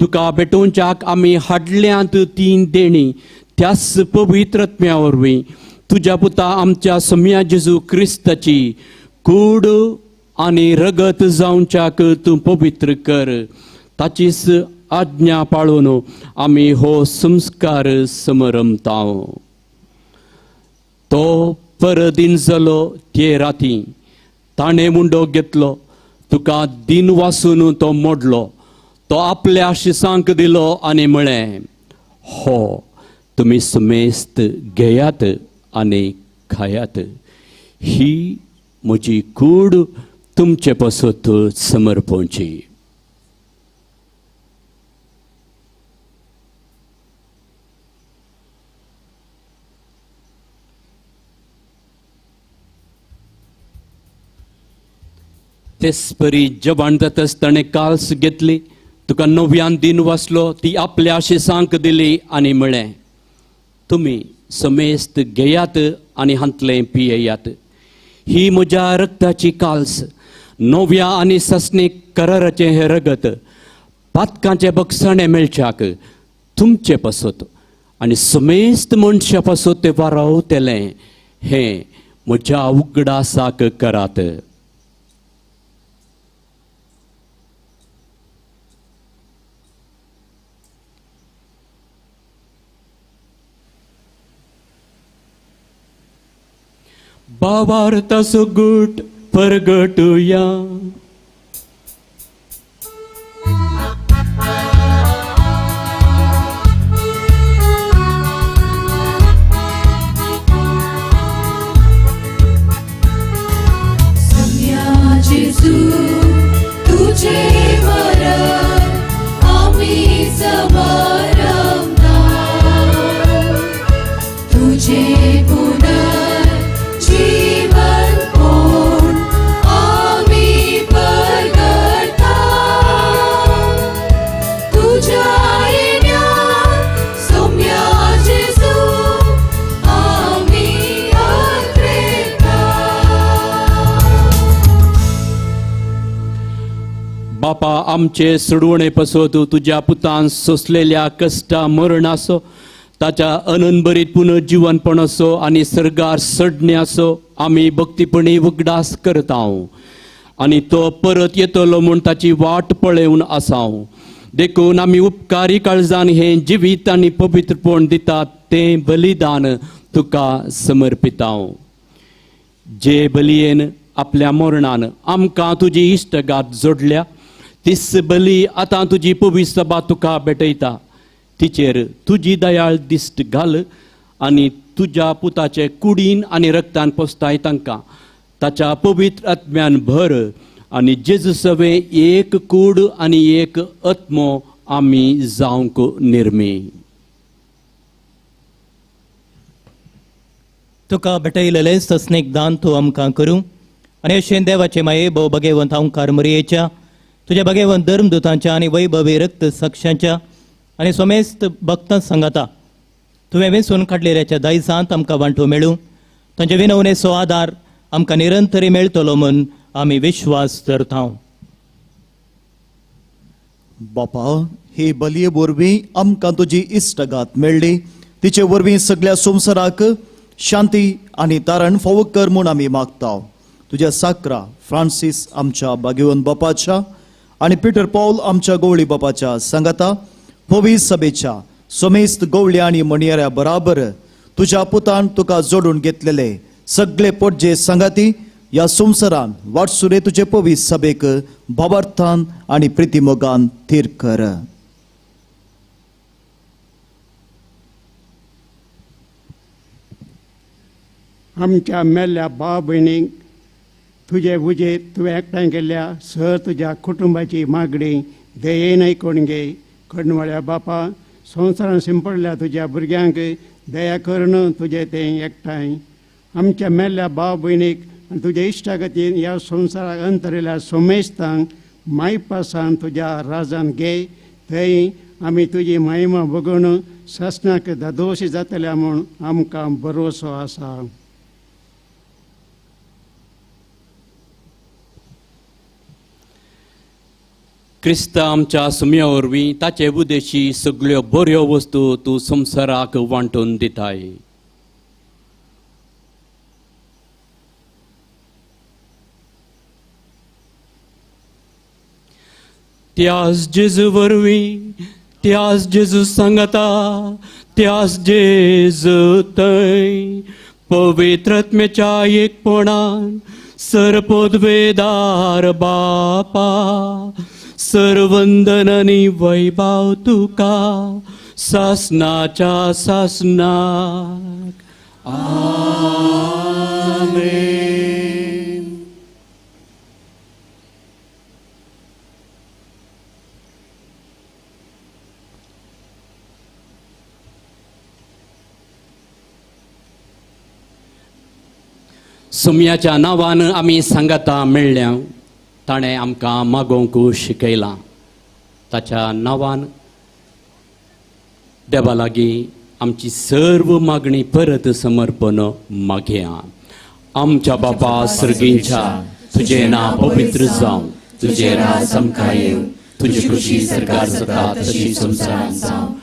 तुका भेटोवच्याक आमी हाडल्यांत तीन देणी त्याच पवित्रत्म्या वरवीं तुज्या पुता आमच्या सम्या जेजू क्रिस्ताची कूड आनी रगत जावच्याक तूं पवित्र कर. ताचीच आज्ञा पाळून आमी हो संस्कार समरमता. तो परदीन जालो ते राती ताणें मुंडो घेतलो, तुका दिन वासून तो मोडलो, तो आपल्या शिसांक दिलो आनी म्हळें, हो तुमी समेस्त घेयात आनी खायात, ही म्हजी कूड तुमचे पासत समर्पणची. तेच परी जेवण जातच ताणें काल्स घेतली, तुका नव्यान दिन वाचलो, ती आपल्या शिसांक दिली आनी म्हळें, तुमी समेस्त घेयात आनी हांतलें पियेयात. ही म्हज्या रक्ताची काल्स, नव्या आनी ससनीक कराराचें हें रगत पातकांचें बक्षाणें मेळच्याक तुमचे पासत आनी समेस्त मनशा पासत तें वारावतलें. हें म्हज्या उगडासाक करात. भावार्थाचो गूट परगटुया. सम्या जेजू तुझे मरण आम्ही समरमता, तुझे बापा आमचे सोडवणे पासत तुज्या पुतान सोंसलेल्या कश्टा मरणाचो, ताच्या अनंतभरीत पुनर्जिवनपणाचो आनी सर्गार सडण्याचो आमी भक्तीपणी उगडास करता आनी तो परत येतलो म्हूण ताची वाट पळोवन आसाव. देखून आमी उपकारी काळजान हें जिवीत आनी पवित्रपण दितात तें बलिदान तुका समर्पिताव. जे बलयेन आपल्या मरणान आमकां तुजी इश्टगात जोडल्या, तीस बली आतां तुजी पवित्र सभा तुका भेटयता. तिचेर तुजी दयाळ दिश्ट घाल आनी तुज्या पुताचे कुडीन आनी रक्तान पोसताय तांकां ताच्या पवित्र आत्म्यान भर आनी जेजू सवें एक कूड आनी एक आत्मो आमी जावंक निर्मी. तुका भेटयलेलें सस्नीक दान तूं आमकां करूं आनी अशें देवाचे माये भोव भगेवंत ओंकार मरयेच्या तुज्या भगेवंत धर्मदुतांच्या आनी वैभवी रक्त साक्षांच्या आनी सोमेस्त भक्तां सांगाता तुवें वेंचून काडलेल्याच्या दायजांत आमकां वांटो मेळूं. तांचे विनवणेचो आदार आमकां निरंतरी मेळटलो म्हूण आमी विश्वास धरता. बापा, ही बलये वरवीं आमकां तुजी इश्टगात मेळ्ळी, तिचे वरवीं सगळ्या संवसाराक शांती आनी तारण फावो कर म्हूण आमी मागता. तुज्या साक्रा फ्रांसीस आमच्या बागेवन बापाच्या आनी पिटर पॉल आमच्या गवळी बापाच्या सांगाता पवित्र सभेच्या समेस्त गवळी आनी मणयाऱ्या बराबर तुज्या पुतान तुका जोडून घेतलेले सगळे पोटजे सांगाती ह्या संवसारान वाटसुरे तुजे पवित्र सभेक भावार्थान आनी प्रितीमोगान थीर कर. आमच्या मेल्ल्या भाव भयणींक तुजे उजेर तुवें एकठांय केल्ल्या सर तुज्या कुटुंबाची मागणी दयेन आयकून घे. कणवाळ्या बापा, संवसारान शिंपडल्या तुज्या भुरग्यांक दया करून तुजें तें एकठांय आमच्या मेल्ल्या भाव भयणीक आनी तुज्या इश्टागतीन ह्या संवसाराक अंतरिल्ल्या सोमेस्तांक मायपासान तुज्या राजान घे. थंय आमी तुजी महिमा बगून सासणाक धादोशी जातल्या म्हूण आमकां भरवसो आसा. क्रिस्त आमच्या सुम्या वरवीं ताचे उदेशी सगळ्यो बऱ्यो वस्तू तूं संवसाराक वांटून दिताय. त्यास जेजू वरवीं, त्यास जेजू सांगता, त्यास जेजू थंय पवित्र आत्म्याच्या एकपणान सर्वपदवेदार बापा सर्वंदन आनी वैभव तुका सासनाच्या सासनाक. आमेन. सुम्याच्या नांवान आमी सांगाता मेळ्ळ्या. ताणें आमकां मागोवंक शिकयलां. ताच्या नांवान देवा लागीं आमची सर्व मागणी परत समर्पण मागया. आमच्या बापा सर्गींच्या, तुजें नांव पवित्र जावं, तुजें राज आमकां येवं, तुजी खुशी सरकार जाता तशी संवसारांत जावं.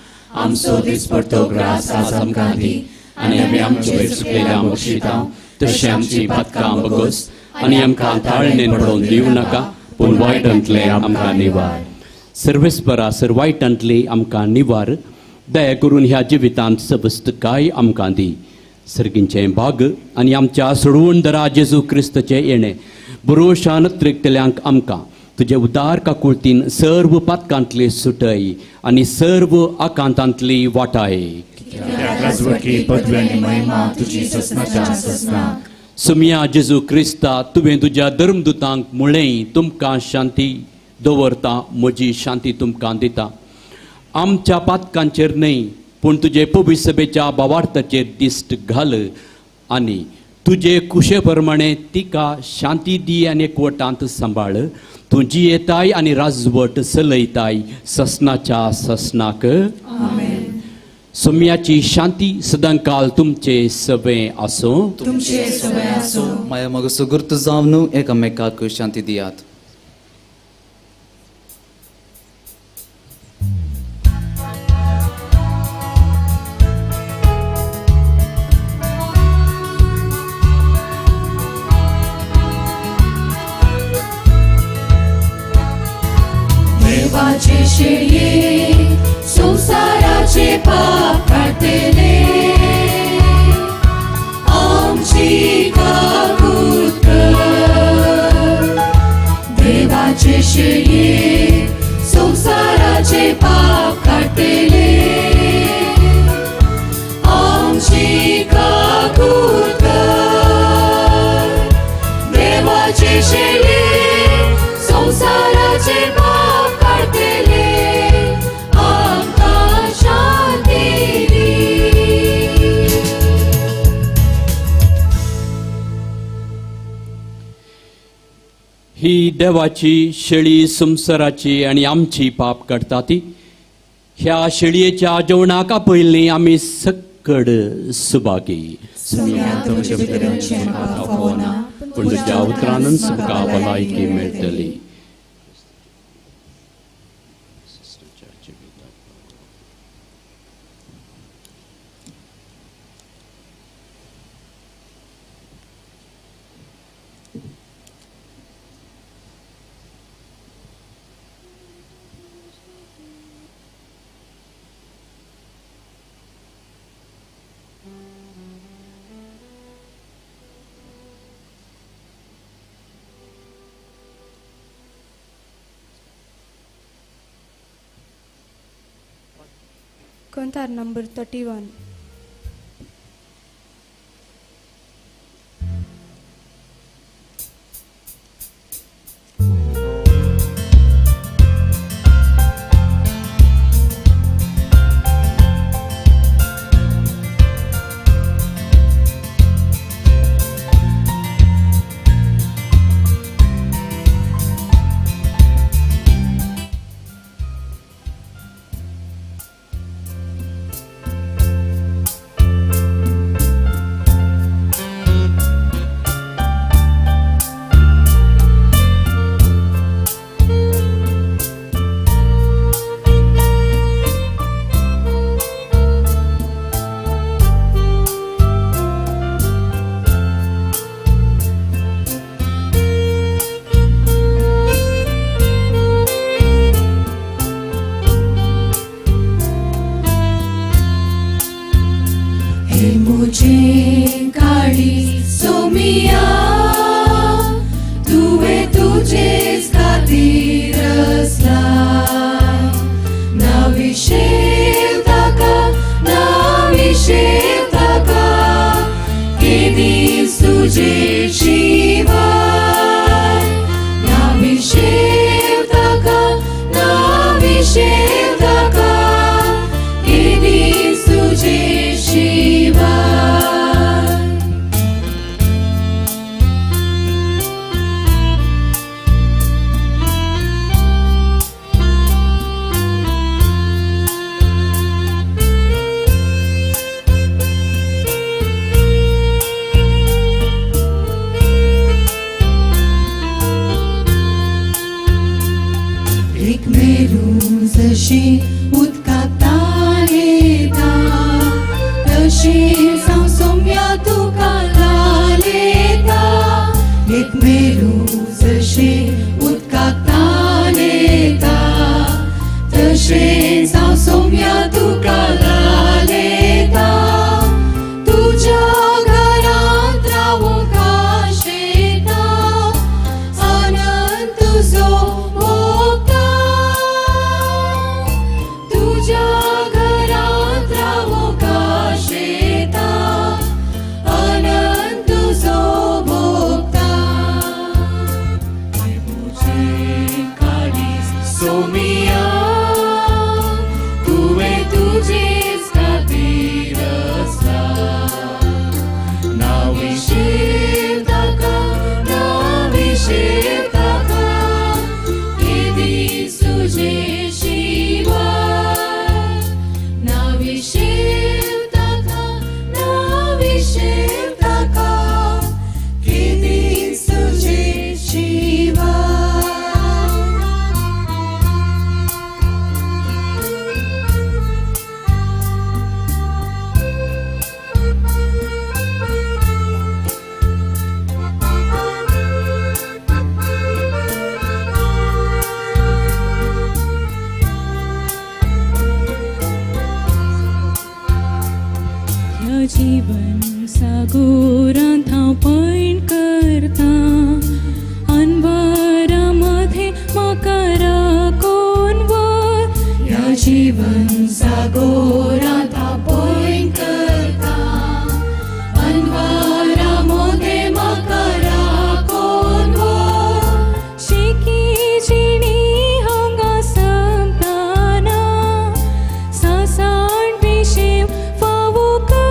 आमचो दिसपडतो ग्रास आज आमकां दी आनी आमी आमचे वयर चुकलेल्या बक्षिता तशें आमची पातकां बगोस आनी आमकां ताळणेन पडोवन दिवं नाका, पूण वायटांतलें आमकां निवार. सर्वेस्परा सर वायटांतली आमकां निवार. दया करून ह्या जिवितांत सबस्तकाय आमकां दी. सर्गींचें भाग आनी आमच्या सोडवणदारा जेजू क्रिस्ताचें येणें बरोशान त्रिकतल्यांक आमकां तुजे उदार काकुळतीन सर्व पातकांतली सुटय आनी सर्व आकांतांतली वाटाय. सुमिया जेजू क्रिस्ता, तुवें तुज्या धर्मदुतांक म्हळें, तुमकां शांती दवरता, म्हजी शांती तुमकां दिता. आमच्या पातकांचेर न्हय पूण तुजे पवित्र सभेच्या भावार्थाचेर दिश्ट घाल आनी तुजे कुशे प्रमाणे तिका शांती दी आनी एकवटांत सांबाळ. तूं जियेताय आनी राजवट चलयताय ससनाच्या ससनाक. सोम्याची शांती सदांकाल तुमचे सवे आसूं. तुमचे सवे आसूं. माया मग सुगुर्त जावन एकामेकाक शांती दियात. देवाचे शेळये संवसाराचे पाप काडटले, आमची काकूत कर. देवाचे शेळये संवसाराचे पाप काडटले, आमची काकूत कर. देवाचे शेळये संवसाराचे पाप काडटले, आमकां शांती दी. ही देवाची शेळी संवसाराची आनी आमची पाप काडटा ती. ह्या शेळयेच्या जेवणाक आपयल्ली आमी सक्कड सुभागी. पूण तुज्या उतरानच तुमकां भलायकी मेळटली. Contar number 31. जशी उदकाक तान येता तशीच हांव सोम्या तुका लालेता. एक मेरू जशी उदकाक तान येता तशेंच हांव सोम्या तुका लालेता. तुज्या घरांत रावूंक आशेता आनंद तुजो भोगता. तुज्या घरांत रावूंक आशेता आनंद तुजो भोगता. म्हजें काळीज सोमिया तुवें तुजेच खातीर आसला. ना विशेव ताका, ना विशेव ताका, केदीस तुजे शिवाय. ना विशेव ताका, ना विशेव ताका, केदीस तुजे शिवाय. ह्या जीवन सागोरांत हांव पयण करता अनवरा मदें म्हाका राखून व्हर. ह्या जीवन सागोरांत हांव पयण करता अनवरा मदें म्हाका राखून व्हर. शेकी जिणी हांगा सोंपताना सासाण विशेव फावो कर.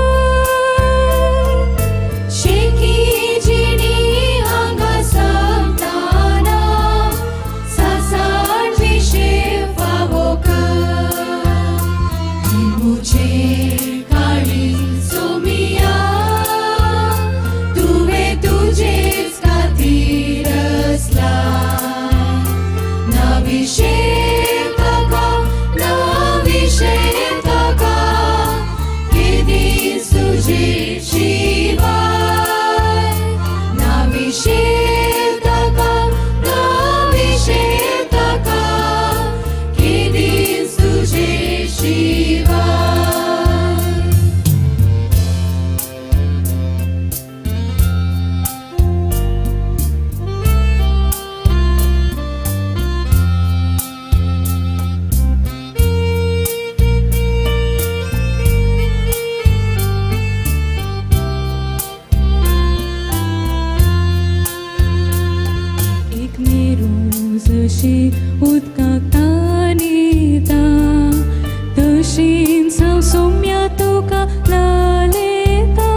शेकी जिणी हांगा सोंपताना सासाण विशेव फावो कर. म्हजें काळीज सोमिया तुवें तुजेच खातीर आसला. ना विशेव ताका, ना विशेव ताका, केदीस तुजे शिवाय. ना विशेव ताका, ना विशेव ताका, केदीस तुजे शिवाय. एक मेरू जशी उदकाक तान येता तशीच हांव सोम्या तुका लालेता.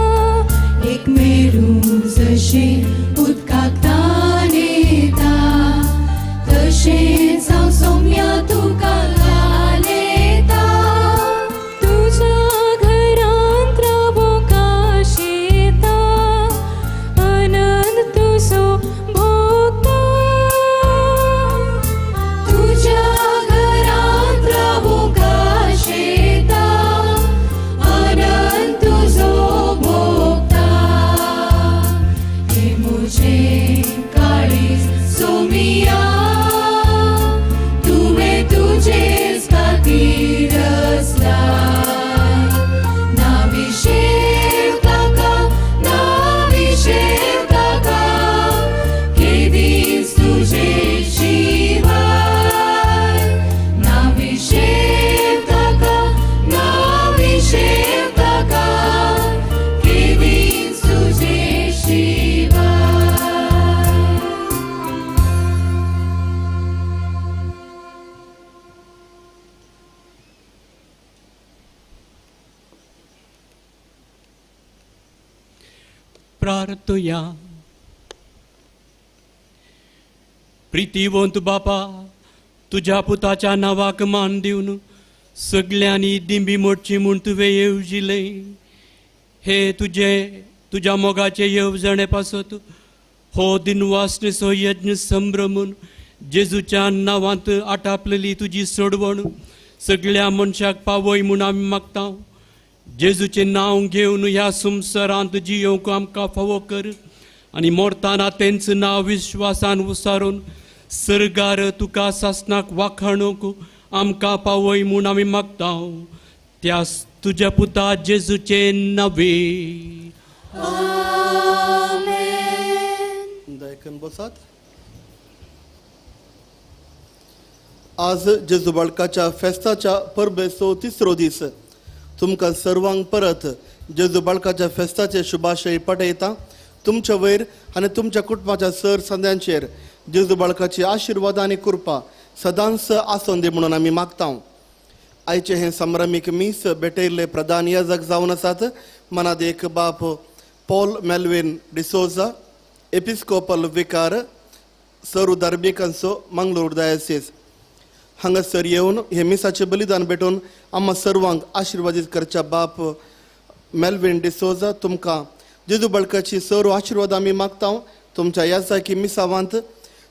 एक मेरू जशी उदकाक तान येता तशेंच हांव सोम्या तुका लालेता. तुज्या घरांत रावूंक आशेता आनंद तुजो भोगता. तुज्या घरांत रावूंक आशेता आनंद तुजो भोगता. हे म्हजें काळीज सोमिया तुवें तुजेच खातीर आसला. ना विशेव ताका, ना विशेव ताका, केदीस तुजे शिवाय. ना विशेव ताका, ना विशेव ताका, केदीस तुजे शिवाय. प्रार्थुया. प्रितीवंत बापा, तुज्या पुताच्या नांवाक मान दिवन सगल्यांनी दिंबी मोडची म्हूण तुवें येवजिलें. हे तुजे तुज्या मोगाचे येवजणे पासत हो दिनवासनेचो यज्ञ संभ्रमून जेजूच्या नांवांत आटापलेली तुजी सोडवण सगळ्या मनशाक पावय म्हूण आमी मागता. जेजूचें नांव घेवन ह्या संवसारांत जियोवंक आमकां फावो कर आनी मोरताना तेंच नांव विश्वासान उसारून सर्गार तुका सासनाक वाखाणूंक आमकां पावय म्हूण आमी मागता. त्या तुज्या पुता जेजूचें नांवे. दयकन बसात. आज जेजू बाळकाच्या फेस्ताच्या परबेचो तिसरो दीस. तुमकां सर्वांक परत जेजू बाळकाच्या फेस्ताचे शुभाशय पटयता. तुमच्या वयर आनी तुमच्या कुटुंबाच्या सर संद्यांचेर जेजू बाळकाची आशिर्वाद आनी कृपा सदांच आसून दी म्हणून आमी मागता. आयचे हें संभ्रमीक मीस भेटयल्ले प्रधान याजक जावन आसात मनात एक बाप Paul Melvin D'Souza, episcopal vicar, सर्व धार्मिकांचो मंगळूर डायोसीस. हांगासर येवन हे मिसाचें बलिदान भेटून आम्हा सर्वांक आशिर्वादीत करच्या बाप मेल्विन डिसोजा तुमकां जेजू बाळकाची सर्व आशिर्वाद आमी मागता. तुमच्या याजाकी मिसावांत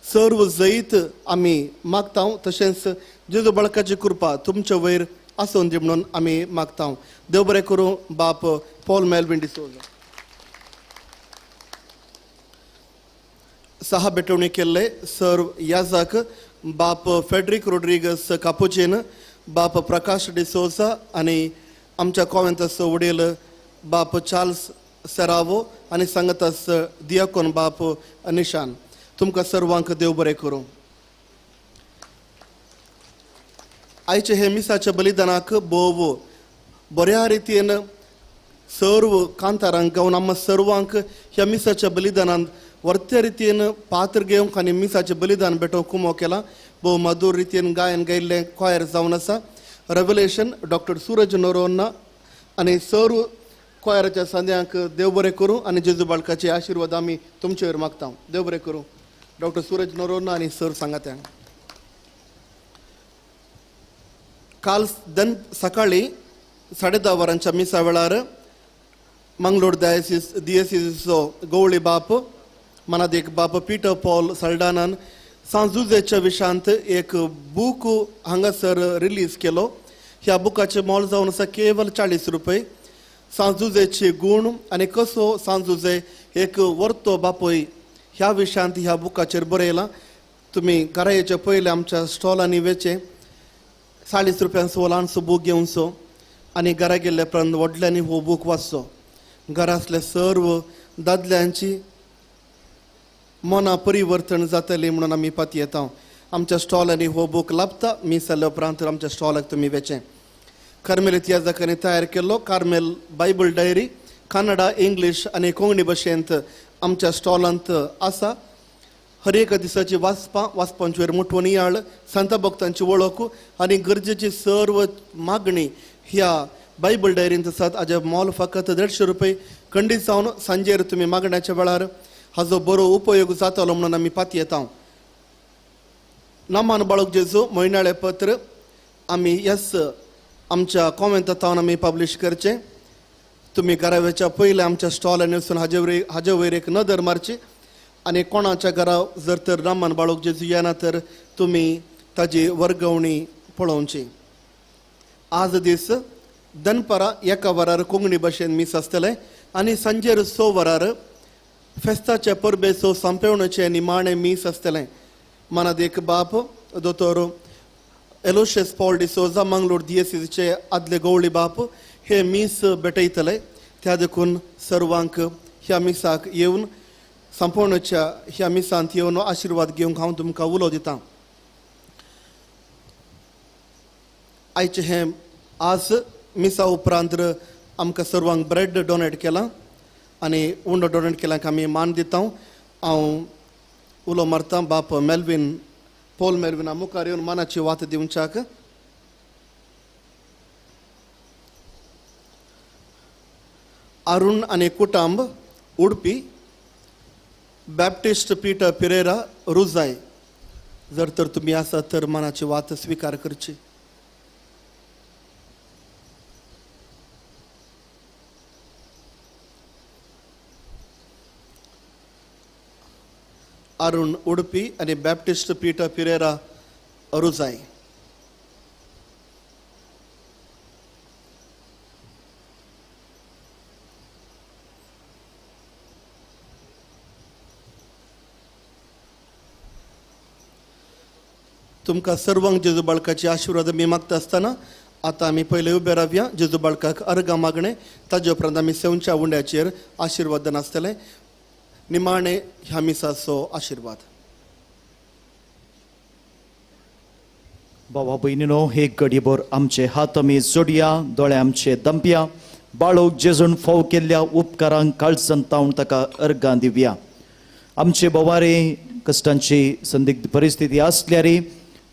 सर्व जैत आमी मागता. तशेंच जेजू बाळकाची कृपा तुमच्या वयर आसून दी म्हणून आमी मागता. देव बरें करूं बाप पॉल मेल्विन डिसोजा. सहा भेटवणी केल्ले सर्व याजक बाप फेड्रिक रोड्रिगस कापुचीन, बाप प्रकाश डिसोजा आनी आमच्या कॉवेंताचो वडील बाप चार्ल्स सेरावो आनी सांगतास दियाकोन बाप निशान. तुमकां सर्वांक देव बरें करूं. आयचे हे मिसाच्या बलिदानाक भोव बऱ्या रितीन सर्व कांतारांक गावन आमकां सर्वांक ह्या मिसाच्या बलिदानांत वर्त्या रितीन पात्र घेवंक आनी मिसाचें बलिदान भेटोवंक कुमो केला. भोव मधूर रितीन गायन गायिल्लें कॉयर जावन आसा. रेवलेशन डॉक्टर सूरज नोरोन्ना आनी सर्व कॉयराच्या सांद्यांक देव बरें करूं आनी जेजू बाळकाचे आशिर्वाद आमी तुमचे वयर मागता. देव बरें करूं डॉक्टर सूरज नोरोन्ना आनी सर सांगात्यांक. काल दन सकाळी 10:30 वरांच्या मिसा वेळार मंगलोर दियसीसचो गवळी बाप मनादेक बाप पीटर पॉल सल्डानान सांजुजेच्या विशांत एक बूक हांगासर रिलीज केलो. ह्या बुकाचें मोल जावन आसा केवल 40 रुपये. सांजुजेचे गूण आनी कसो सांजुजे एक वर्तो बापूय ह्या विशयांत ह्या बुकाचेर बरयलां. तुमी घरा येवचे पयलें आमच्या स्टॉलांनी वेचें. 40 रुपयांचो ल्हानसो बूक घेवचो आनी घरा गेल्ले उपरांत व्हडल्यांनी हो बूक वाचचो. घरांतले सर्व दादल्यांची मनां परिवर्तन जातलें म्हणून आमी पातयेता. आमच्या स्टॉलांनी हो बूक लाभता. मीस जाल्या उपरांत आमच्या स्टॉलाक तुमी वेचें. कार्मेलीत याजकांनी तयार केल्लो Carmel Bible diary Kannada, English आनी कोंकणी भाशेंत आमच्या स्टॉलांत आसा. हर एका दिसाची वाचपां, वाचपांचेर मुठवणयाळ, संता भक्तांची वळख आनी गरजेची सर्व मागणी ह्या बायबल डायरींत आसात. हाजें मोल फकत 150 रुपये. खंडीत जावन सांजेर तुमी मागण्याच्या वेळार हाजो बरो उपयोग जातलो म्हणून आमी पातयेता. नामान बाळक जेजू म्हयनाळें पत्र आमी येस आमच्या कॉमेंटांत आमी पब्लिश करचें. तुमी घरा वयच्या पयलें आमच्या स्टॉलांनी वचून हाजे वयर एक नदर मारची आनी कोणाच्या घरा जर तर नामान बाळक जेजू येना तर तुमी ताजी वर्गवणी पळोवची. आज दीस दनपारां 1 वरार कोंकणी भाशेन मीस आसतलें आनी सांजेर 6 वरार फेस्ताचे परबेचो संपेवणेचें निमाणें मीस आसतलें. मनात एक बाप दोतोर एलोशियस पॉल डिसोजा मंगलोर दियसीचे आदले गवळी बाप हे मीस भेटयतले. त्या देखून सर्वांक ह्या मिसाक येवन संपवण्याच्या ह्या मिसांत येवन आशिर्वाद घेवंक हांव तुमकां उलो दितां. आयचें हें आज मिसा उपरांत आमकां सर्वांक ब्रेड डोनेट केलां आनी उंडो डोनेट केला आमी मान दिता. हांव उलो मारता बाप मेल्विन पॉल मेल्विना मुखार येवन मानाची वात दिवच्याक. अरुण आनी कुटांब उडपी, बॅप्टिस्ट पीटर पिरेरा रुजाय. जर तर तुमी आसात तर मनाची वात स्विकार करची. अरुण उडपी आनी बॅप्टिस्ट पीटर पिरेरा रुजाय. तुमकां सर्वांक जेजू बाळकाची आशिर्वाद आमी मागता आसतना आतां आमी पयले उबे रावया जेजू बाळकाक अर्गां मागणें, ताजे उपरांत आमी सेवच्या उंड्याचेर आशिर्वादन आसतलें. निमाणें ह्या मिसाचो आशिर्वाद. बाबा भयणीनो, हे घडयेभर आमचे हात आमी जोडया, दोळे आमचे दंपया, बाळोक जेजून फाव केल्ल्या उपकारांक काळजान तावन ताका अर्गां दिवया. आमचे बोवारे कश्टांची संदिग्ध परिस्थिती आसल्यार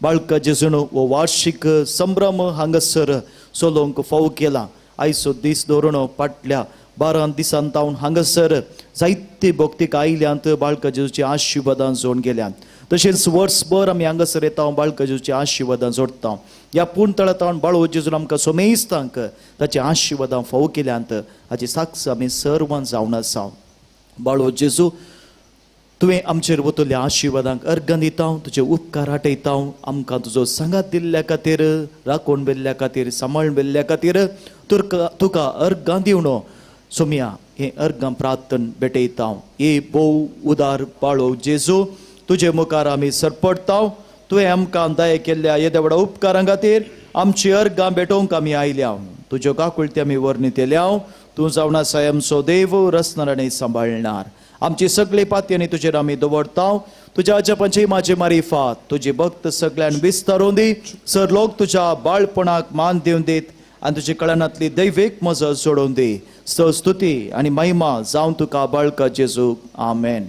बाळका जेजून हो वार्षिक संभ्रम हांगासर चलोवंक फाव केला. आयचो दीस दवरून फाटल्या 12 दिसान तावन हांगासर जायते भक्तीक आयल्यांत, बाळका जेजूची आशिर्वादां जोडून गेल्यात. तशेंच वर्सभर आमी हांगासर येता, बाळका जेजूची आशिर्वादां जोडटा. ह्या पूर्ण तळा तावन बाळो जेजून आमकां सोमेस्तांक ताची आशिर्वादां फाव केल्यांत हाची साक्ष आमी सर्वां जावन आसा. बाळो जेजू, तुवें आमचेर वतल्या आशिर्वादांक अर्गां दिता, तुजे उपकार आटयता. आमकां तुजो सांगात दिल्ल्या खातीर, राखून बेल्ल्या खातीर, सांबाळून बेल्ल्या खातीर तुका अर्गां दिवन सोमया हें अर्गां प्रार्थन भेटयता. हे भोव उदार बाळो जेजू, तुजे मुखार आमी सरपडटा. तुवें आमकां दया केल्ल्या येद्या व्हडा उपकारां खातीर आमची अर्गां भेटोवंक आमी आयल्या. तुज्यो काकुळटी आमी वर्णितल्या. तूं जावन आसा आमचो देव, रचणार आनी सांबाळणार. आमची सगळी पातयांनी तुजेर आमी दवरता. तुज्या अजपांची म्हाजी मारिफात तुजी भक्त सगळ्यान विस्तारून दी. सर लोक तुज्या बाळपणाक मान दिवन दीत आनी तुज्या कळनांतली दैवीक मजत सोडून दी. स्तुती आनी महिमा जावन तुका बाळका जेजू. आमेन.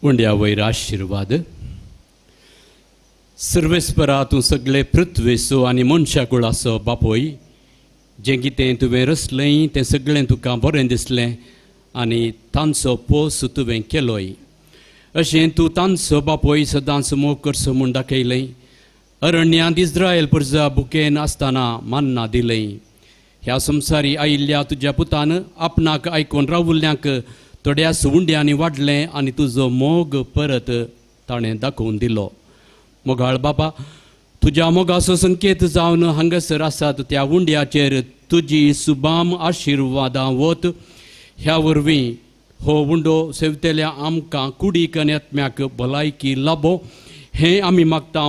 उंड्या वयर आशिर्वाद. सर्वेस्परा तूं सगळे पृथ्वेचो आनी मनशा कुळाचो बापोय, जें कितें तुवें रचलें तें सगळें तुका बरें दिसलें आनी तांचो पोस तुवें केलोय. अशें तूं तांचो बापोय सदांच मोग करचो म्हूण दाखयलें. अरण्यांत इस्रायल प्रजा भुकेन आसतना मान्ना दिलें. ह्या संवसारी आयिल्ल्या तुज्या पुतान आपणाक आयकून रावुल्ल्यांक थोड्या उंड्यांनी वाडलें आनी तुजो मोग परत ताणें दाखोवन दिलो. मोगाळ बाबा, तुज्या मोगाचो संकेत जावन हांगासर आसात त्या उंड्याचेर तुजी सुबाम आशिर्वादां वत. ह्या वरवीं हो उंडो सेवतेल्या आमकां कुडीक आनी आत्म्याक भलायकी लाबो हें आमी मागता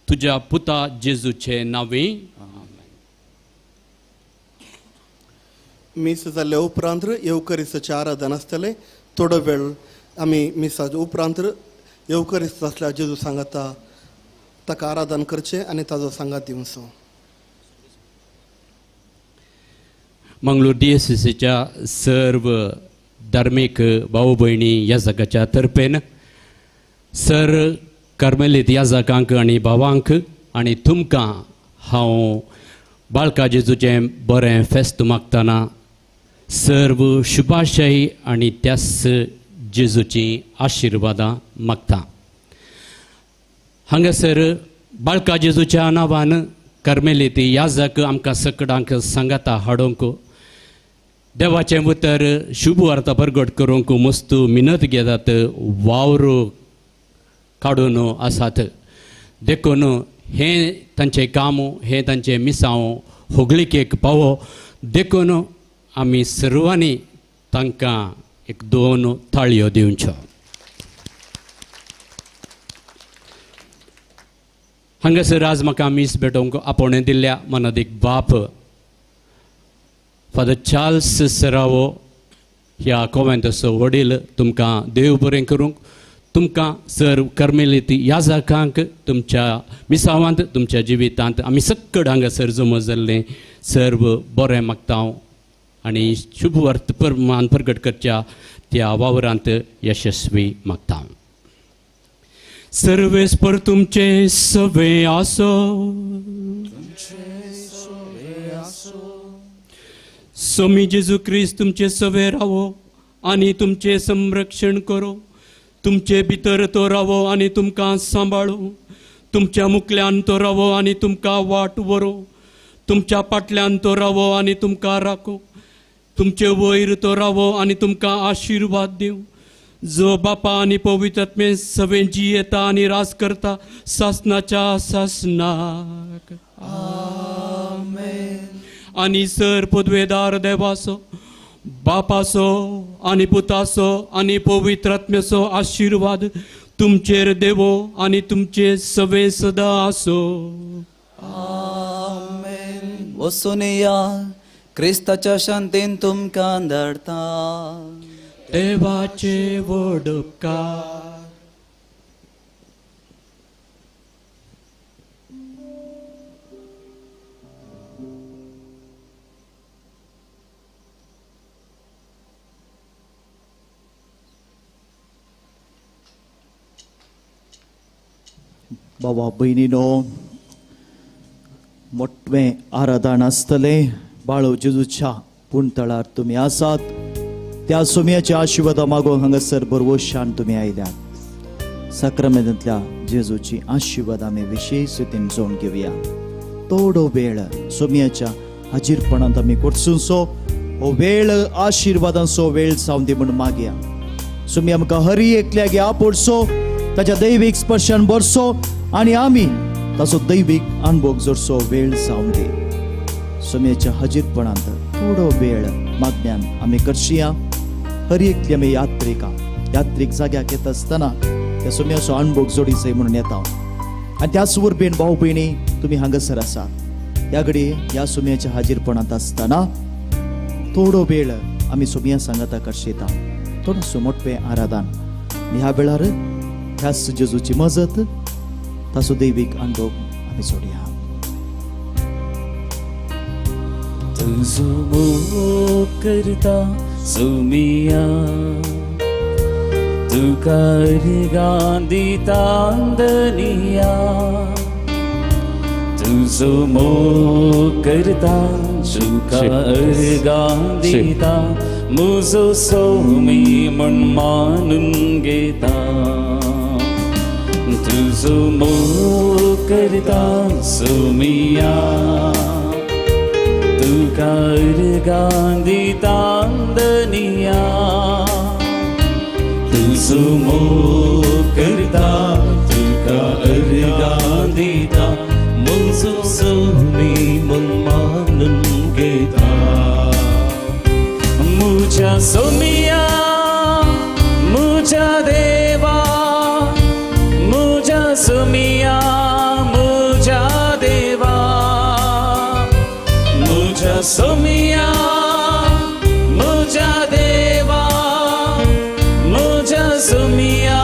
तुज्या पुता जेजूचे नांवे. मीस जाल्ल्या उपरांत येवकरिसाचें आराधन आसतलें. थोडो वेळ आमी मिसाच्या उपरांत येवकरिस्त आसल्यार जेजू सांगाता ताका आराधन करचें आनी ताजो सांगात दिवचो. मंगळूर डीएससीच्या सर्व धार्मीक भाव भयणी ह्या जगाच्या तर्फेन सर कार्मेलीत याजकांक आनी भावांक आनी तुमकां हांव बाळका जेजूचें बरें फेस्त मागतना सर्व शुभाशय आनी त्याच जेजूचीं आशिर्वादां मागता. हांगासर बाळका जेजूच्या नांवान कार्मेलीत याजक आमकां सकडांक सांगाता हाडूंक देवाचें उतर शुभ वार्ता परगट करूंक मस्त मिनत घेतात, वावर काडून आसात. देखून हें तांचें काम, हें तांचें मिसांव होगळिकेक पावो. देखून आमी सर्वांनी तांकां एक दोन ताळयो दिवच्यो. हांगासर आज म्हाका मीस भेटोवंक आपोवणें दिल्ल्या मनादीक बाप फादर चार्ल्स सरावो ह्या कोवेंताचो वडील तुमकां देव बरें करूंक, तुमकां सर कार्मेलीत याजकांक तुमच्या मिसावांत तुमच्या जिवितांत आमी सक्कड हांगासर जमा जाल्लें सर्व बरें मागता आनी शुभ वर्त मान प्रगट करच्या त्या वावरांत यशस्वी मागता. सर्वेस्पर तुमचे सवे आसो. स्वामी जेजू क्रिस्त तुमचे सवे रावो आनी तुमचें संरक्षण करो. तुमचे भितर तो रावो आनी तुमकां सांबाळो. तुमच्या मुखल्यान तो रावो आनी तुमकां वाट व्हरो. तुमच्या पाटल्यान तो रावो आनी तुमकां राखो. तुमचे वयर तो रावो आनी तुमकां आशिर्वाद दिवं. जो बापा आनी पवित्र आत्मे सवें जियेता आनी राज करता सासनाच्या बापाचो आनी पुताचो आनी पवित्र आत्म्याचो आशिर्वाद तुमचेर देवो आनी तुमचे सवे सदा आसो. आमेन. वचून या क्रिस्ताच्या शांतीन तुमकां धाडटा. देवाचे व्हड उपकार. बाबा भयणीनो, मोटवें आराधन आसतलें. बाळो जेजूच्या पुणतळार तुमी आसात. त्या सोम्याच्या आशिर्वादा मागोवंक हांगासर बरवशान तुमी आयल्यात. साक्रामेंतांतल्या जेजूची आशिर्वाद आमी विशेश रितीन जोड घेवया. थोडो वेळ सोम्याच्या हाजीरपणांत आमी कोटसुनसो हो वेळ आशिर्वादांचो वेळ जावन दी म्हूण मागया. सोमी आमकां हरी एकल्याक आपोडसो, ताच्या दैवीक स्पर्शान भरसो आनी आमी ताचो दैवीक अनुभव जोडसो वेळ जावन दी. सोम्याच्या हाजीरपणांत थोडो वेळ मागण्यान आमी करशिया. हर एकली आमी यात्रीक जाग्याक येता आसतना त्या सोम्याचो अनुभव जोडी जाय म्हणून येता. आनी त्याच वरबेन भाव भयणी तुमी हांगासर आसात. ह्या घडये ह्या सोम्याच्या हाजीरपणांत आसतना थोडो वेळ आमी सोम्या सांगाता करशेता. थोडोसो मोटवें आराधन आनी ह्या वेळार ह्याच जेजूची मजत ताचो दैवीक अनुभव आमी जोडया. तुजो मोग करता सोमिया, तुका अर्घां दिता धनिया. तुजो मोग करता तुका अर्घां दिता, मुजो सोमी म्हण मानून घेता. तुजो मोग करता सोमिया, तुका अर्घां दिता धनिया. तुजो मोग करता तुका अर्घां दिता, मुजो सोमी म्हण मानून घेता. मुझ्या सोमिया मुझ्या देवा, मुझ्या सोमिया मुझ्या देवा, मुझ्या सोमिया मुझ्या देवा, मुझ्या सोमिया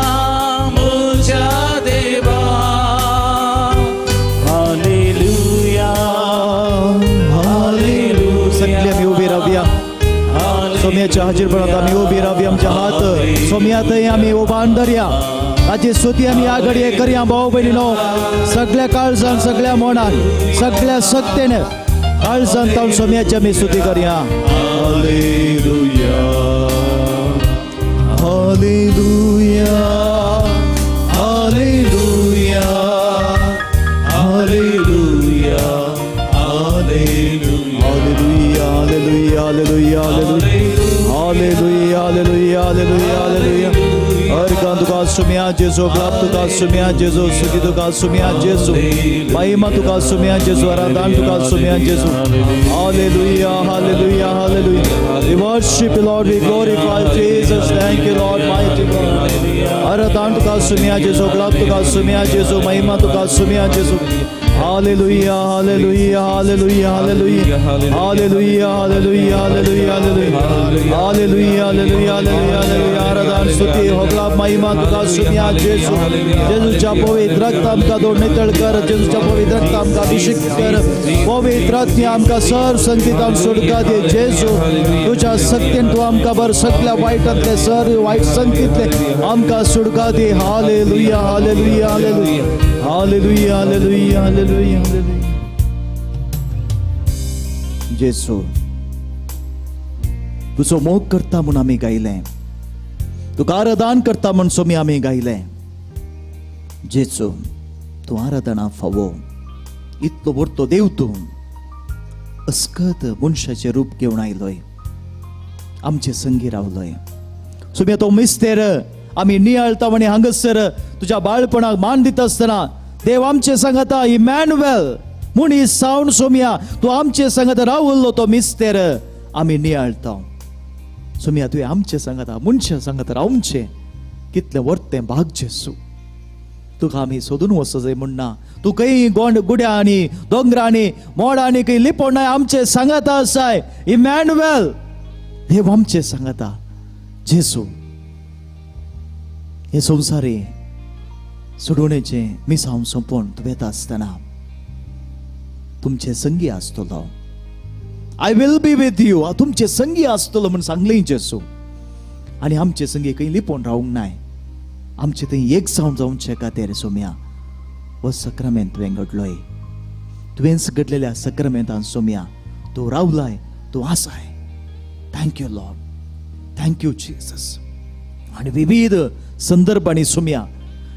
मुझ्या देवा. Hallelujah hallelujah. सगळे आमी उबी रावया. सोम्याच्या हाजीरपणांत आमी उबी रावया. आमच्या हात सोम्या थंय आमी उबान धरया. ताची स्तुती आमी ह्या घडये करया. भाव भयणीनो, सगळ्या काळजान, सगळ्या मनान, सगळ्या शक्तीन काळजान तावन सोम्याची आमी स्तुती करया. Hallelujah hallelujah hallelujah hallelujah hallelujah hallelujah hallelujah hallelujah hallelujah hallelujah hallelujah. अर्घां तुका सुम्या जेजू, ग्लाब तुका सुम्या जेजू, सुखी तुका सुम्या जेजू, महिमा तुका सुम्या जेजू, आराधन तुका सुम्या जेजू. Hallelujah hallelujah hallelujah. We worship you, Lord. We glorify Jesus. Thank you, Lord, mighty God. आराधन तुका सुम्या जेजू, ग्लाब तुका सुम्या जेजू, महिमा तुका सुम्या जेजू. Hallelujah hallelujah hallelujah hallelujah hallelujah hallelujah hallelujah hallelujah hallelujah hallelujah hallelujah. आराधन स्तुती होगला महिमा तुका सुम्या जेजू. जेजूच्या पवित्र रक्तान आमकां दोन नितळ कर. जेजूच्या पवित्र रक्तान आमकां अभिषेक कर. पवित्र आत्म्या आमकां सर संकितान सुटका दे जेजू. तुज्या शक्तीन तूं आमकां बर सगळ्या वायटांतले सर वायट संकीतले आमकां सुटका दे. Hallelujah hallelujah hallelujah hallelujah hallelujah hallelujah hallelujah. जेजू तुजो मोग करता म्हूण आमी गायलें, तुका आराधन करता म्हूण सोमी आमी गायलें. जेजू तूं आराधना फावो. इतलो व्हडलो देव तूं अस्कत मनशाचें रूप घेवन आयलोय, आमचे संगी रावलोय. सोमी तो मिस्तेर आमी नियाळता आनी हांगासर तुज्या बाळपणाक मान दिता आसतना देव आमचे सांगता इमॅन्युएल म्हूण ही सावन सोमया तूं आमचे सांगता रावल्लो तो मिस्तेर आमी नियाळता. सोमया तुवें आमचें सांगता, मनशां सांगता रावचें कितलें वर्तें भाग जेसू. तुका आमी सोदून वचो जाय म्हण ना, तूं खंय गोंड गुड्यांनी दोंगरांनी मोडांनी खंय लिपोवन आमचें सांगाता आसाय. इमॅन्युएल देव आमचें सांगाता. जेसू हे संवसारी सोडोवणेचें मिसांव सोंपोवन तूं येता आसतना तुमचे संगी आसतलो. I will be with you, तुमचे संगी आसतलो म्हूण सांगलें जेसू. आनी आमचे संगी खंय लिपोवन रावंक नाय, आमचे थंय एक जावन जावचे खातीर सोम्या हो सक्रामेंत तुवें घडलोय. तुवेंच घडलेल्या सक्रामेंतान सोम्या तूं रावलाय, तूं आसाय. Thank you Lord, thank you Jesus. आनी विविध संदर्भांनी सोम्या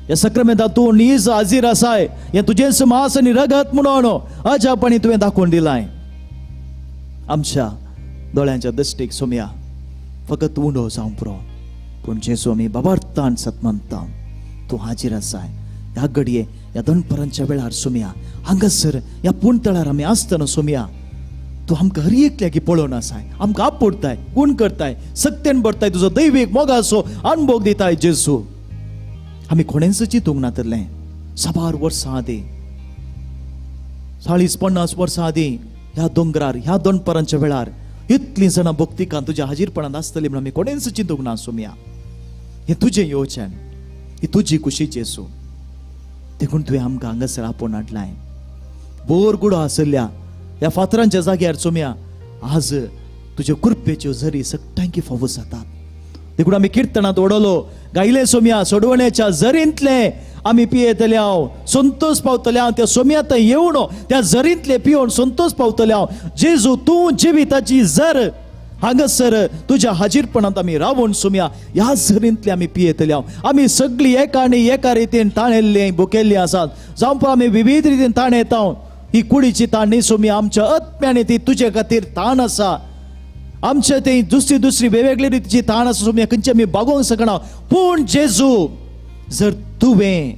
ह्या सक्रामेंतान तूं नीज हाजीर आसाय, हें तुजेंच मांस आनी रगत म्हणून अजापांनी तुवें दाखोवन दिलाय. आमच्या दोळ्यांच्या दृश्टीक सोम्या फकत उंडो जावं पुरो, पूण जेजू आमी बाबार्थान सतमनता तूं हाजीर आसाय. ह्या घडये ह्या दनपरांच्या वेळार सोम्या हांगासर ह्या पुणतळार आमी आसतना सोम्या तूं आमकां हर एकल्याकी पळोवन आसाय, आमकां आपोडताय, गुण करताय, सक्तेन भरताय, तुजो दैवीक मोगाचो अनभोग दिताय जेजू. आमी कोणेंच चिंतूंक नातलें साबार वर्सां आदीं, 40-50 वर्सां आदीं ह्या दोंगरार ह्या दनपरांच्या वेळार इतलीं जाणां भक्तिकां तुज्या हाजीरपणांत आसतलीं म्हणून आमी कोणेंच चिंतूंक ना सोम्या. हें तुजें योजन, ही तुजी कुशी जेसू, देखून तुवें आमकां हांगासर आपोवन हाडलाय. बोर गुडो आशिल्ल्या ह्या फातरांच्या जाग्यार सोम्या आज तुज्यो कृपेच्यो झरी सगळ्यांकी फावो जातात. देखून आमी किर्तनांत ओडलो गायले सोम्या, सोडवण्याच्या झरींतले आमी पियेतले हांव, संतोष पावतले हांव. त्या सोम्या थंय येवन त्या झरींतले पिवन संतोष पावतले हांव. जेजू तूं जिविताची झर, हांगासर तुज्या हाजीरपणांत आमी रावून सोम्या ह्या झरींतले आमी पियेतले हांव. आमी सगळीं एका आनी एका रितीन ताणेल्लीं भुकेल्लीं आसात, जावं आमी विविध रितीन ताण येता. ही कुडीची ताण न्ही सोम्या, आमच्या आत्म्याने ती तुजे खातीर ताण आसा. आमच्या ती दुसरी दुसरी वेगवेगळे रितीची ताण आसा सोम्या, खंयची आमी बागोवंक शकना. पूण जेजू जर तुवें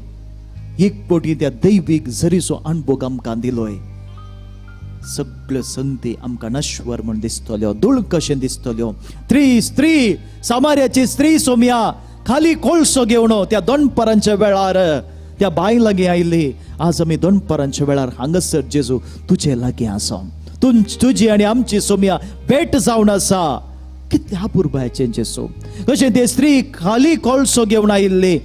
एक पटी त्या दैवीक झरीचो अणभोग आमकां दिलोय, सगळ्यो संगती आमकां नश्वर म्हूण दिसतल्यो, धूळ कशें दिसतल्यो. स्त्री सामार्याची स्त्री सोम्या खाली कोळसो घेवन त्या दनपरांच्या वेळार त्या बांय लागीं आयली. आज आमी दनपरांच्या वेळार हांगासर जेजू तुजे लागीं आसा, तुजी आनी आमची सोम्या भेट जावन आसा. कितले अपुरबायेचें जेजू, कशें ते स्त्री खाली कोळसो घेवन आयिल्ली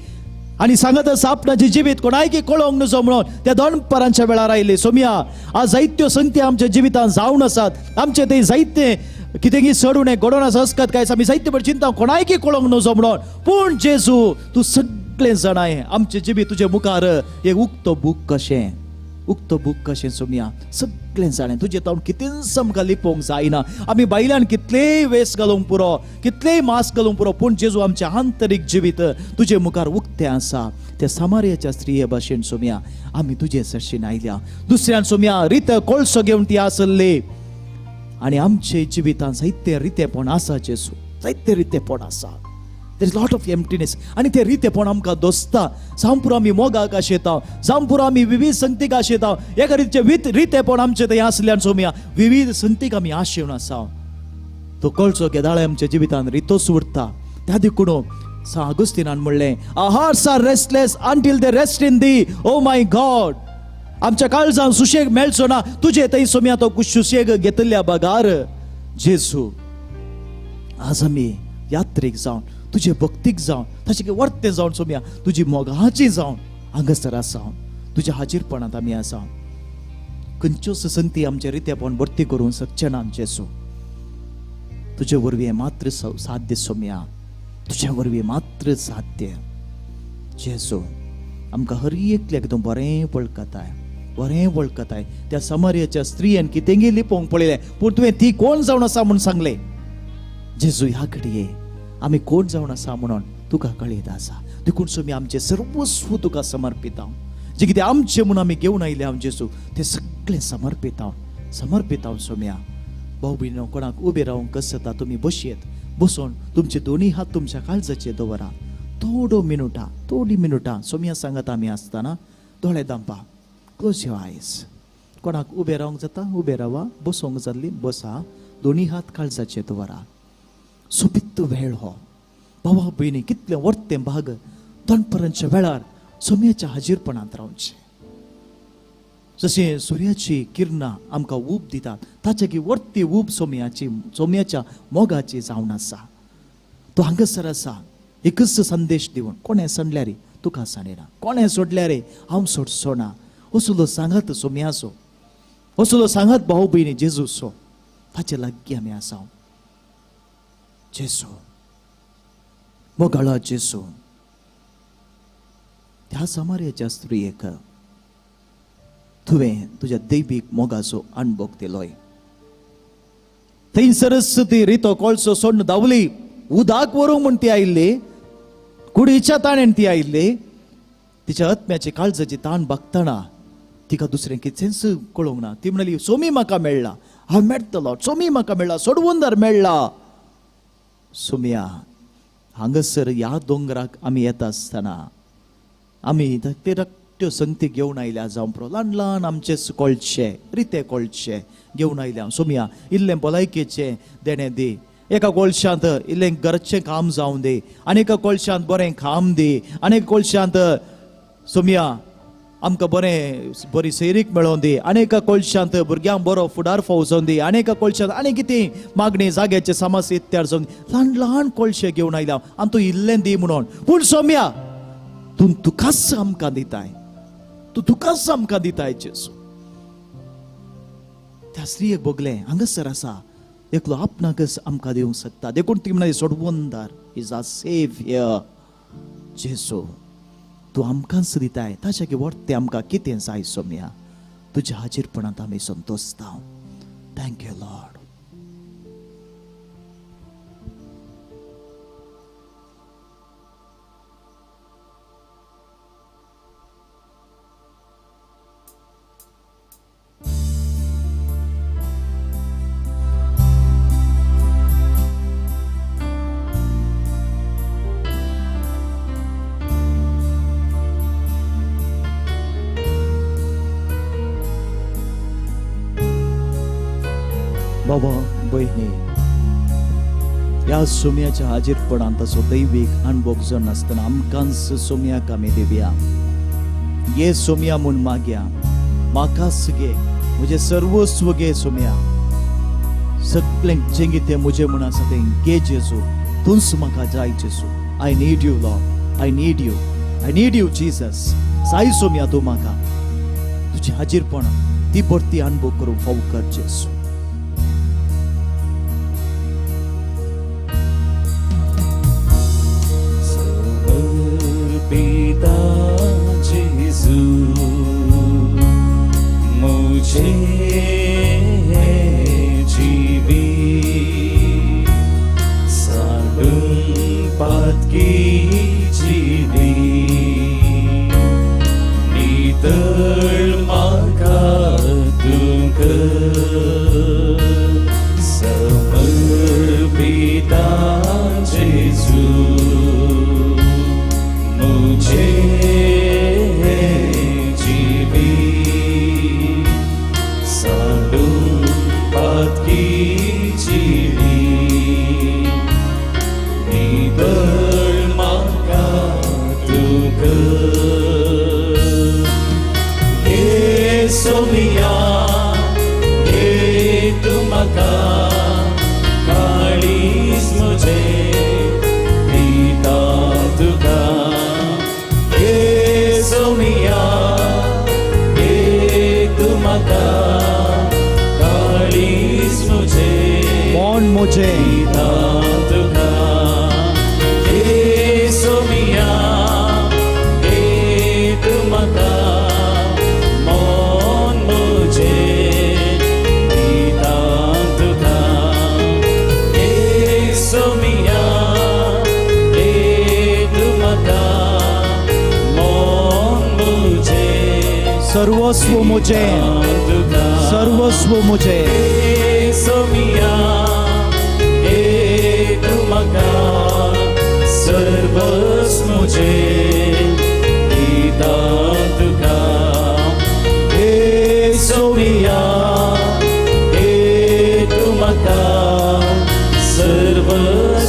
आनी सांगत आसा आपणाचें जिवीत कोणायकी कळोवंक नजो म्हणून त्या दनपरांच्या वेळार आयिल्ली. सोम्या आज जायत्यो संगती आमच्या जिवितांत जावन आसात, आमचे ते जायते कितें चड उणें घडोवन आसा असकत काय आमी जायते बरें चिंता कोणायकी कळोवंक नजो म्हणून. पूण जेजू तूं सगळें जाणाय, आमचें जिवीत तुजे मुखार एक उक्तो बूक कशें, उक्तो बूक कशें सोम्या सगळें जाणें. तुजें तावन कितेंच आमकां लिपोवंक जायना. आमी बायल्यान कितलेय वेस घालूंक पुरो, कितलेय मास्क घालूंक पुरो, पूण जेजू आमचें आंतरीक जिवीत तुजे मुखार उक्तें आसा. त्या सामार्याच्या स्त्रिये भाशेन सोम्या आमी तुजे सरशीन आयल्या. दुसऱ्यान सोम्या रित कोळसो घेवन ती आसली आनी आमचे जिवितांत जायते रितेपण आसा जेजू, जायते रितेपण आसा. There is lot of emptiness आनी ते रितेपण आमकां दोसता. जावं पुरो आमी मोगाक आशेता, जावं पुरो आमी विविध संगतीक आशेता. एका रितीचें रितेपण आमचें थंय आसल्यान सोम्या विविध संगतीक आमी आशेवन आसा. तो कळचो केदाळे आमच्या जिवितांत रितोच उरता. त्या देखून सा आगुस्तिनान म्हणलें, our hearts are restless until they rest in thee, O my God. आमच्या काळजान सुशेग मेळचो ना तुजे थंय सोम्या तो सुशेग घेतल्या बगार. जेजू आज आमी यात्रीक जावन तुजे भक्तीक जावन तशें वर्तें जावन सोम्या तुजी मोगाची जावन हांगासर आसा, तुज्या हाजीरपणांत आमी आसा. खंयच्योच संगती आमचे रितेपण भरती करूंक शकचे ना जेजू, तुजे वरवीं मात्र साध्य सोम्या, तुज्या वरवीं मात्र साध्य. जेजू आमकां हर एकल्याक तूं बरें वळखताय, बरें वळखताय. त्या समार्याच्या स्त्रियेन कितेंगी लिपोवंक पळयलें, पूण तुवें ती कोण जावन आसा म्हूण सांगलें. जेजू ह्या घडये आमी कोण जावन आसा म्हणून तुका कळयत आसा. देखून सोमी आमचें सर्वस्व तुका समर्पिता, जे कितें आमचें म्हूण आमी घेवन आयले हांव जेजू तें सगळें समर्पिता, समर्पिता सोम्या. भाव भयणीनो कोणाक उबें रावंक कसता तुमी बसयेत, बसून तुमचे दोनी हात तुमच्या काळजाचेर दवरा. थोडो मिनुटां, थोडी मिनुटां सोम्या सांगत आमी आसतना दोळे दांपा, क्लोज your आयज. कोणाक उबें रावंक जाता उबें रावा, बसोंक जाल्ली बसा, दोनी हात काळजाचेर दवरा. सोबीत वेळ हो. भावा भयणी, कितलें वर्तें भाग दनपरांच्या वेळार सोम्याच्या हाजीरपणांत रावचें. जशें सुर्याची किरणां आमकां ऊब दितात, ताचे की वर्ती ऊब सोम्याची, सोम्याच्या मोगाची जावन आसा. तो हांगासर आसा एकच संदेश दिवन, कोणें सांडल्यार तुका सांडिना, कोणें सोडल्यार हांव सोडचो ना. असलो सांगात सोम्याचो, असलो सांगात भाव भयणी जेजूचो, ताचे लागीं आमी आसा. जेजू, मोगाळा जेजू, त्या सामार्याच्या स्त्रियेक तुवें तुज्या दैवीक मोगाचो अणभव दिलोय. थंयसरच ती रितो कोळसो सोडून धांवली, उदक व्हरूंक म्हूण ती आयिल्ली, कुडीच्या ताणेन ती आयिल्ली. तिच्या आत्म्याची काळजाची ताण भागतना तिका दुसरें कितेंच कळोवंक ना. ती म्हणाली, सोमी म्हाका मेळ्ळा, हांव मेळटलो, सोमी म्हाका मेळ्ळा, सोडवंदर मेळ्ळा. सोम्या, हांगासर ह्या दोंगराक आमी येता आसतना आमी ते रक्त्यो संगती घेवन आयल्या जावं पुरो, ल्हान ल्हान आमचे कोळशे, रिते कोळशे घेवन आयल्या. सोम्या, इल्लें भलायकेचें देणें दी, एका कोळशांत इल्लें घरचें काम जावं दी, आनी एका कोळशांत बरें काम दी, आनी एका कोळशांत सोम्या आमकां बरें बरी सैरीक मेळोवन दी, आनी एका कोळशांत भुरग्यांक बरो फुडार फावजोवन दी, आनी एका कोळशांत आनी कितें मागणी जाग्याचे समस्या तयार जावन दी. ल्हान ल्हान कोळशे घेवन आयल्या आनी तूं इल्लें दी म्हणून. पूण सोम्या, तूं तुकाच आमकां दिताय, तूं तुकाच आमकां दिताय जेजू. त्या स्त्रियेक भोगलें हांगासर आसा एकलो आपणाकच आमकां दिवंक शकता. देखून ती म्हणाली, सोडवंदार is a saviour. जेजू, तूं आमकांच दिताय, ताच्या की वर्ते आमकां कितें जाय सोम्या, तुज्या हाजीरपणांत आमी संतोशता. Thank you Lord. बाबा भयणी, ह्या सोम्याच्या हाजीरपणांत तसो दैवीक अणभव जण नासतना आमकांच सोम्याक आमी दिवया. घे सोम्या म्हूण मागया, म्हाकाच घे, म्हजें सर्वस्व घे सोम्या, सगळें जें कितें म्हजें म्हूण आसा तें घे जेजू, तूंच म्हाका जाय जेजू. I need you Lord, I need you, I need you Jesus. जाय सोम्या तूं म्हाका, तुजें हाजीरपण ती परती अणभव करूंक फाव कर जेजू. पिता जेजू मुझे जीवी सांडून पातकी जीवी नितळ म्हाका तूं कर समर्पिता जेजू मुझे जीवी सांडून पातकी जीवी नितळ म्हाका तूं कर. घे सोमिया, घे तूं म्हाका, काळीज म्हजें दिता तुका. सोमिया, घे तूं म्हाका, काळीज म्हजें मन म्हजें दिता तुका. घे सोमिया, घे तूं म्हाका, मन म्हजें दिता तुका. घे सोमिया, घे तूं म्हाका, सर्वस्व मुझे, सर्वस्व मुझे. सोमिया, घे तूं म्हाका, सर्वस्व मुझे दिता तुका. घे सोमिया, घे तूं म्हाका, सर्वस्व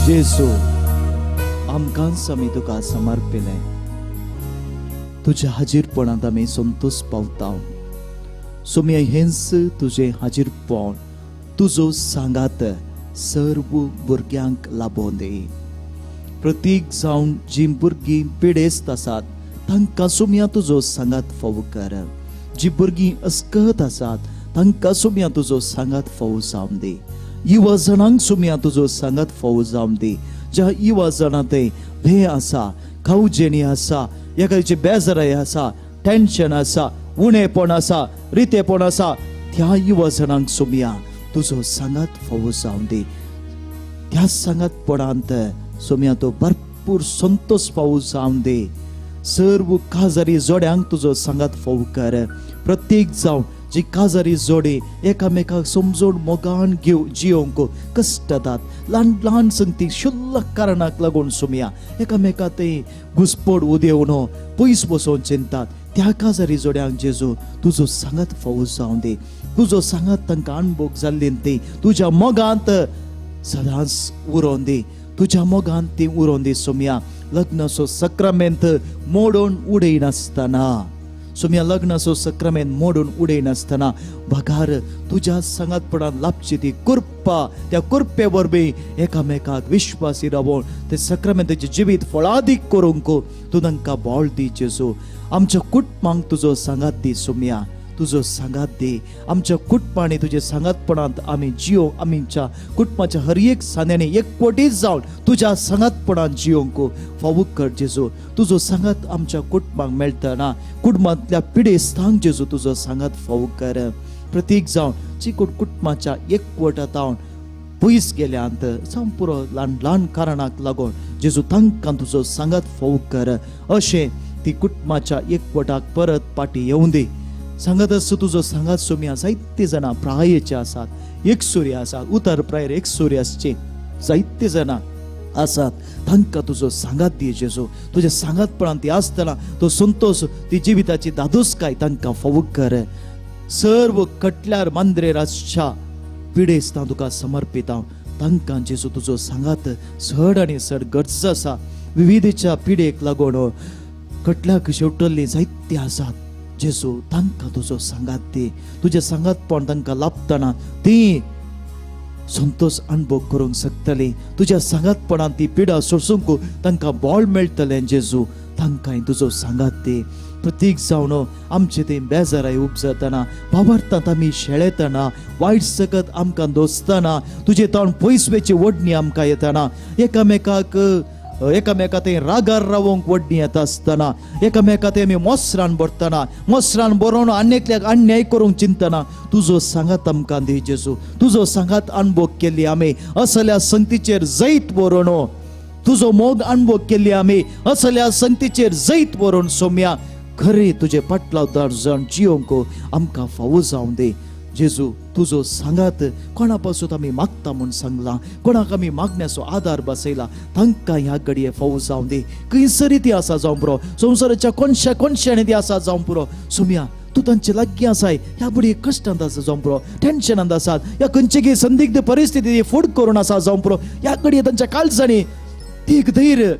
जेजू, आमकांच आमी तुका समर्पिलें. तुज्या हाजीरपणांत आमी संतोश पावता. सोमया, हेंच तुजें हाजीरपण, तुजो सांगात सर्व भुरग्यांक लाबोवन दी. प्रतीक जावन जीं भुरगीं पिडेस्त आसात तांकां सोमया तुजो सांगात फावो कर. जीं भुरगीं अस्कत आसात तांकां सोमया तुजो सांगात फावो जावन दी. युवा जाणांक सोमया तुजो सांगात फावो जावन दी. ज्या युवा जाणां ते भंय आसा, खावजेणी आसा, एकाची बेजाराय आसा, टेन्शन आसा, उणेपण आसा, रितेपण आसा, त्या युवा जाणांक सोमया तुजो सांगात फावो जावन दी. त्या सांगातपणांत सोमया तो भरपूर संतोष फावो जावन दी. सर्व काजारी जोड्यांक तुजो सांगात फावो कर. प्रत्येक जावन जी काजारी जोडी एकामेकाक समजून मोगान घेव जियोंक कश्टतात, ल्हान ल्हान संगती शुल्लक कारणाक लागून सोमया एकामेका ते घुसपड उदेवन पयस बसोवन चिंतात, त्या काजारी जोड्यांक जेजू तुजो सांगात फावो जावन दी. तुजो सांगात तांकां अणभोग जाल्ली ती तुज्या मोगांत सदांच उरोवन दी. तुज्या मोगांत ती उरोवन दी सोमया. लग्नाचो सक्रामेंत मोडून उडयनासतना सोमया, लग्नाचो सक्रामेंत मोडून उडयनासतना बगार तुज्या सांगातपणान लाभची ती कृपा, त्या कृपे वरवीं एकामेकाक विश्वासी रावोन ते सक्रामेंताचें जिवीत फळादीक करूंक तूं तांकां बळ दी जेजू. आमच्या कुटुंबांक तुजो सांगात दी सोमया, तुजो सांगात दी. आमच्या कुटुंबांनी तुज्या सांगातपणांत आमी जियोंक, आमच्या कुटुंबाच्या हर एक सांद्यांनी एकवटीत जावन तुज्या सांगातपणांत जियोंक फावो कर जेजू. तुजो सांगात आमच्या कुटुंबांक मेळटना कुटुंबांतल्या पिडेस्तांक जेजू तुजो सांगात फावो कर. प्रतीक जावन जी कुटुंबाच्या एकवटांत पयस गेल्यांत जावं पुरो ल्हान ल्हान कारणाक लागून जेजू तांकां तुजो सांगात फावो कर. अशें ती कुटुंबाच्या एकवटाक परत पाटी येवं दी. सांगत आसता तुजो सांगात सोमया. जायते जाणां प्रायेचे आसात, एकसुरी आसात, उतर प्रायर एकसुरी आसचे जायते जाणां आसात, तांकां तुजो सांगात दी जेजू. तुज्या सांगातपणान ती आसतना तो संतोष, ती जिविताची दादोसकाय तांकां फावो कर. सर्व कटल्यार मांद्रेर आसच्या पिडेस्तां तुका समर्पिता, तांकां जेजू तुजो सांगात चड आनी चड गरज आसा. विविधेच्या पिडेक लागून कटल्याक शेवटल्लीं जायतीं आसात जेजू, तांकां तुजो सांगात दी. तुजें सांगातपण तांकां लाभतना ती संतोष अणभव करूंक शकतली. तुज्या सांगातपणान ती पिडा सोसूंक तांकां बळ मेळटलें जेजू. तांकांय तुजो सांगात दी. प्रतीक जावन आमचे ते बेजाराय उपजतना, भावार्थांत आमी शेळेतना, वायट सकत आमकां दोसतना, तुजे तोंड पयस वेची ओडणी आमकां येतना, एकामेकाक एकामेका ते रागार रावोंक वडणी येता आसतना, एकामेका ते आमी मोसरान भरतना, मोसरान बरोवन आनी एकल्याक अन्याय करूंक चिंतना तुजो सांगात आमकां दी जेजू. तुजो सांगात अणभव केल्ली आमी असल्या संगतीचेर जैत बरोवन, तुजो मोग अणभव केल्ली आमी असल्या संगतीचेर जैत बरोवन सोमया खरें तुजे पाटलावदार जावन जियोंक आमकां फावो जावं दी जेजू. तुजो सांगात कोणा पासून आमी मागता म्हूण सांगलां, कोणाक आमी मागण्याचो आदार बसयला, तांकां ह्या घडये फावो जावं दी. खंयसरी ती आसा जावं पुरो, संवसाराच्या कोनशा कोनशांनी ती आसा जावं पुरो सोमया, तूं तांचे लागीं आसाय. ह्या घडये कश्टांत आसा जावं पुरो, टेन्शनांत आसात, ह्या खंयचे संदिग्ध परिस्थिती फूड करून आसा जावं पुरो, ह्या घडये तांच्या काळजांनी ती एक धैर्य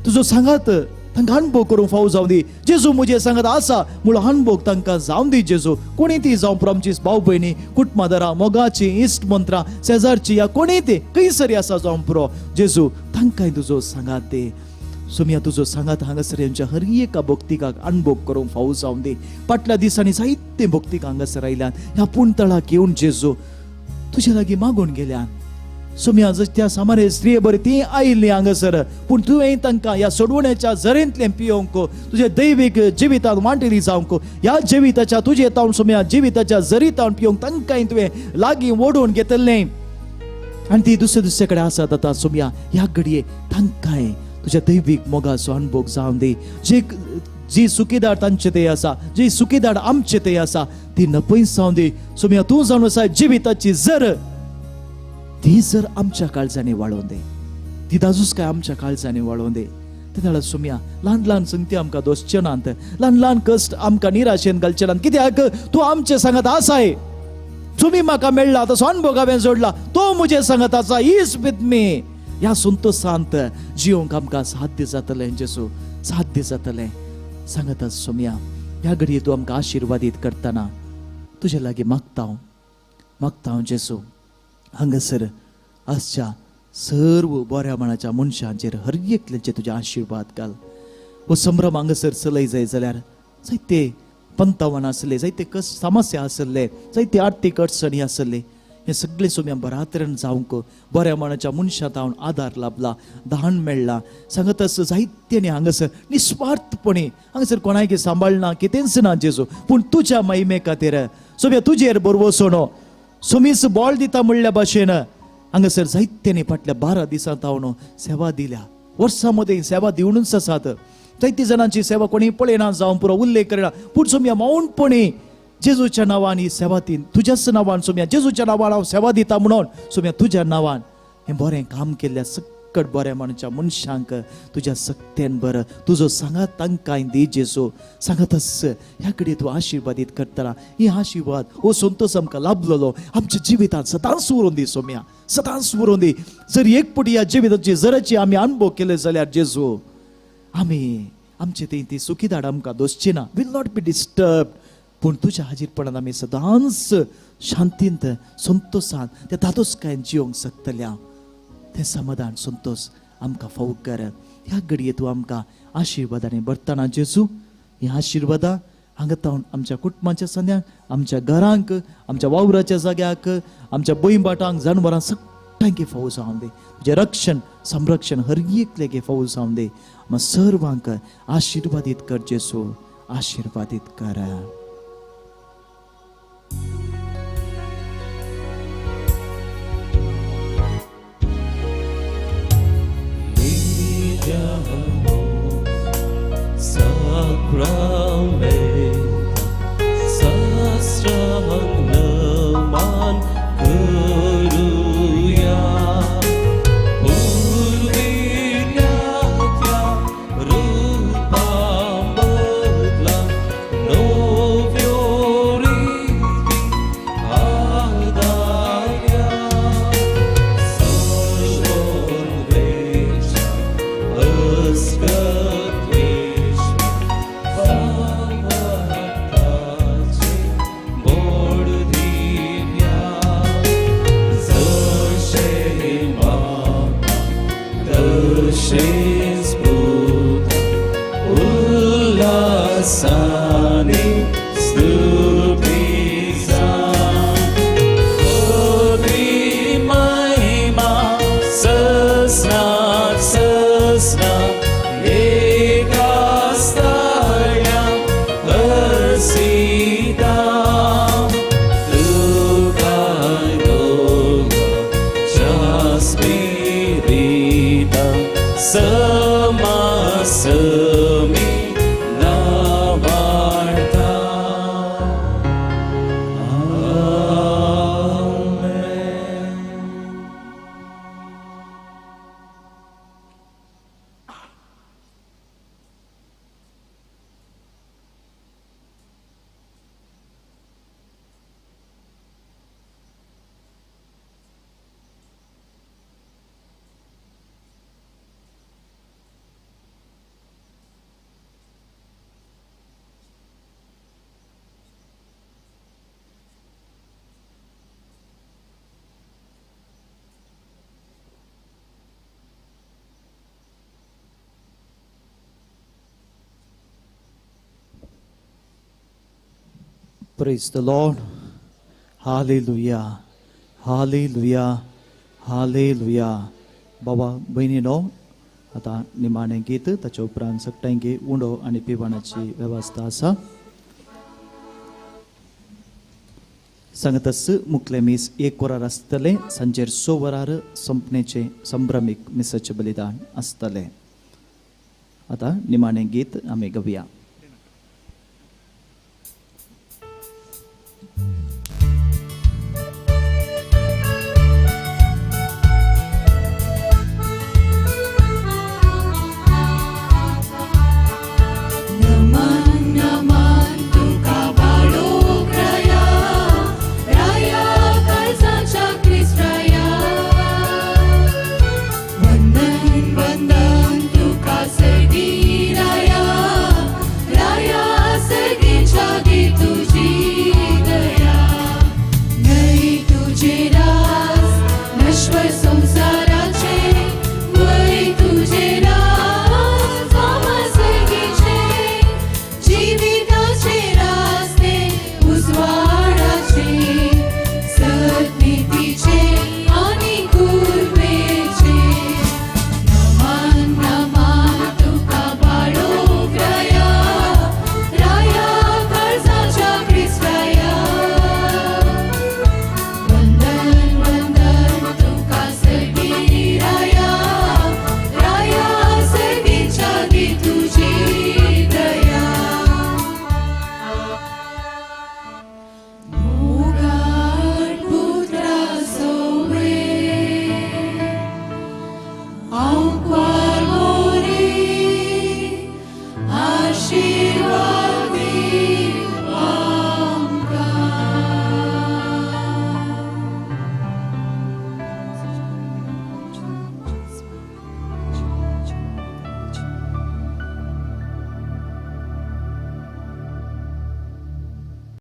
तुजो सांगात तांकां अणभव करूंक फावो जावं दी जेजू. म्हजें सांगात आसा म्हणून अणभव तांकां जावं दी जेजू. कोणी ती जावं पुरो, आमची भाव भयणी, कुटुंबादारां, मोगाची, इश्ट मंत्रां, शेजारची, या कोणी ती खंयसरी आसा जावं पुरो जेजू, तांकांय तुजो सांगात दी सोमया. तुजो सांगात हांगासर आमच्या हर एका भक्तिकाक अणभव करूंक फावो जावं दी. फाटल्या दिसांनी जायते भक्तिक हांगासर आयल्यान, ह्या पुणतळाक येवन जेजू तुज्या लागीं मागून गेल्यान सोमया. जश त्या सामान्य स्त्रिये बरी ती आयिल्ली हांगासर, पूण तुवें तांकां ह्या सोडवण्याच्या झरेंतलें पियोवंक, तुज्या दैवीक जिवितांत वांटेली जावंक, ह्या जिविताच्या तुजे तावन सोमया जिविताच्या झरी तावन पियोवंक तांकांय तुवें लागीं ओडून घेतलें आनी ती दुसरे दुसरे कडेन आसात आतां सोमया. ह्या घडये तांकांय तुज्या दैवीक मोगाचो अणभव जावं दी. जी सुखीदार तांचे ते आसा, जी सुखीदार आमचे ते आसा, ती नपयस जावं दी सोमया. तूं जावन आसा जिविताची जर, ती जर आमच्या काळजांनी वाळोवन दी, ती दाजूच काय आमच्या काळजांनी वाळोवन दी. तेन्ना सोमया ल्हान ल्हान संगती आमकां दोसचे नात, ल्हान ल्हान कश्ट आमकां निराशेन घालचे नात, कित्याक तूं आमचे सांगात आसाय. तुमी म्हाका मेळ्ळा तसो अणभव हांवें जोडला, तो म्हजे सांगात आसा, is with me. ह्या संतोशांत जिवंक आमकां साध्य जातलें जेजू, साध्य जातलें. सांगता सोम्या, ह्या घडये तूं आमकां आशिर्वादीत करतना तुजे लागीं मागता हांव, मागता हांव जेजू, हांगासर आसच्या सर्व बऱ्या मनाच्या मनशांचेर हर एकल्याचे तुजे आशिर्वाद घाल. हो संभ्रम हांगासर चलय जाय जाल्यार जायते पंतावन आसले, जायते कस समस्या आसले, जायते आर्थीक अडचणी आसले, हे सगळे सोम्या बरातरेन जावंक बऱ्या मनाच्या मनशां तावन आदार लाभला, दान मेळ्ळा. सांगत आसा जायत्यांनी हांगासर निस्वार्थपणे हांगासर कोणायक सांबाळना, कितेंच ना जेजू, पूण तुज्या महिमे खातीर सोम्या तुजेर बरवसणो सोमीस बॉल दिता म्हणल्या भाशेन हांगासर जायत्यांनी फाटल्या 12 दिसां तावन सेवा दिल्या. वर्सां मदीं सेवा दिवनूच आसात. जायती जाणांची सेवा कोणी पळयना जावं पुरो उल्लेख करिना, पूण सोम्या मौनपणे जेजूच्या नांवान ही सेवा ती तुज्याच नांवान सोम्या जेजूच्या नांवान हांव सेवा दिता म्हणून सोम्या तुज्या नांवान हें बरें काम केल्ल्या सकट बऱ्या मनच्या मनशांक तुज्या सक्तेन बरं तुजो सांगात तांकां दी जेजू. सांगातच ह्या कडेन तूं आशिर्वादीत करतना ही आशिर्वाद हो संतोष आमकां लाभलेलो आमच्या जिवितांत सदांच उरोवन दी सोम्या, सदांच उरोवन दी. जर एक पटी ह्या जिविताची जराची आमी अनुभव केले जाल्यार जेजू आमी आमचे ती ती सुखीदाड आमकां दोसची ना, will not be disturb. पूण तुज्या हाजीरपणान आमी सदांच शांतींत संतोशान त्या धादोसकायेन जिवंक शकतल्या. तें समाधान संतोष आमकां फावो कर. ह्या घडये तूं आमकां आशिर्वादांनी भरतना जेजू, ह्या आशिर्वादां हांगा तावन आमच्या कुटुंबाच्या संद्यांक, आमच्या घरांक, आमच्या वावराच्या जाग्याक, आमच्या बैंबाटांक, जानवरांक सगळ्यांक फावो जावन दी. तुजें रक्षण संरक्षण हर एकल्याक फावो जावन दी. आमकां सर्वांक आशिर्वादीत कर जेजू, आशिर्वादीत कर. Sacrament, sastrang naman guruya, purvinya rupa badla novyo riti adaya, sarvonvesha askatvisha Ullasani stutisa Odri mahima sasna sasna ekastaya asita Tukai Jaspirita Samasami Navarta. Amen. Praise the Lord. Hallelujah. Hallelujah. Hallelujah. बाबा भयणीनो आतां निमाणें गीत, ताच्या उपरांत सगळ्यांक उंडो आनी पिवणाची वेवस्था आसा. सांगतस मुखलें मीस 1 वरार आसतलें, सांजेर 6 वरार संपणेचें संभ्रमीक मिसाचें बलिदान आसतलें. आतां निमाणें गीत आमी गावया. When पयस.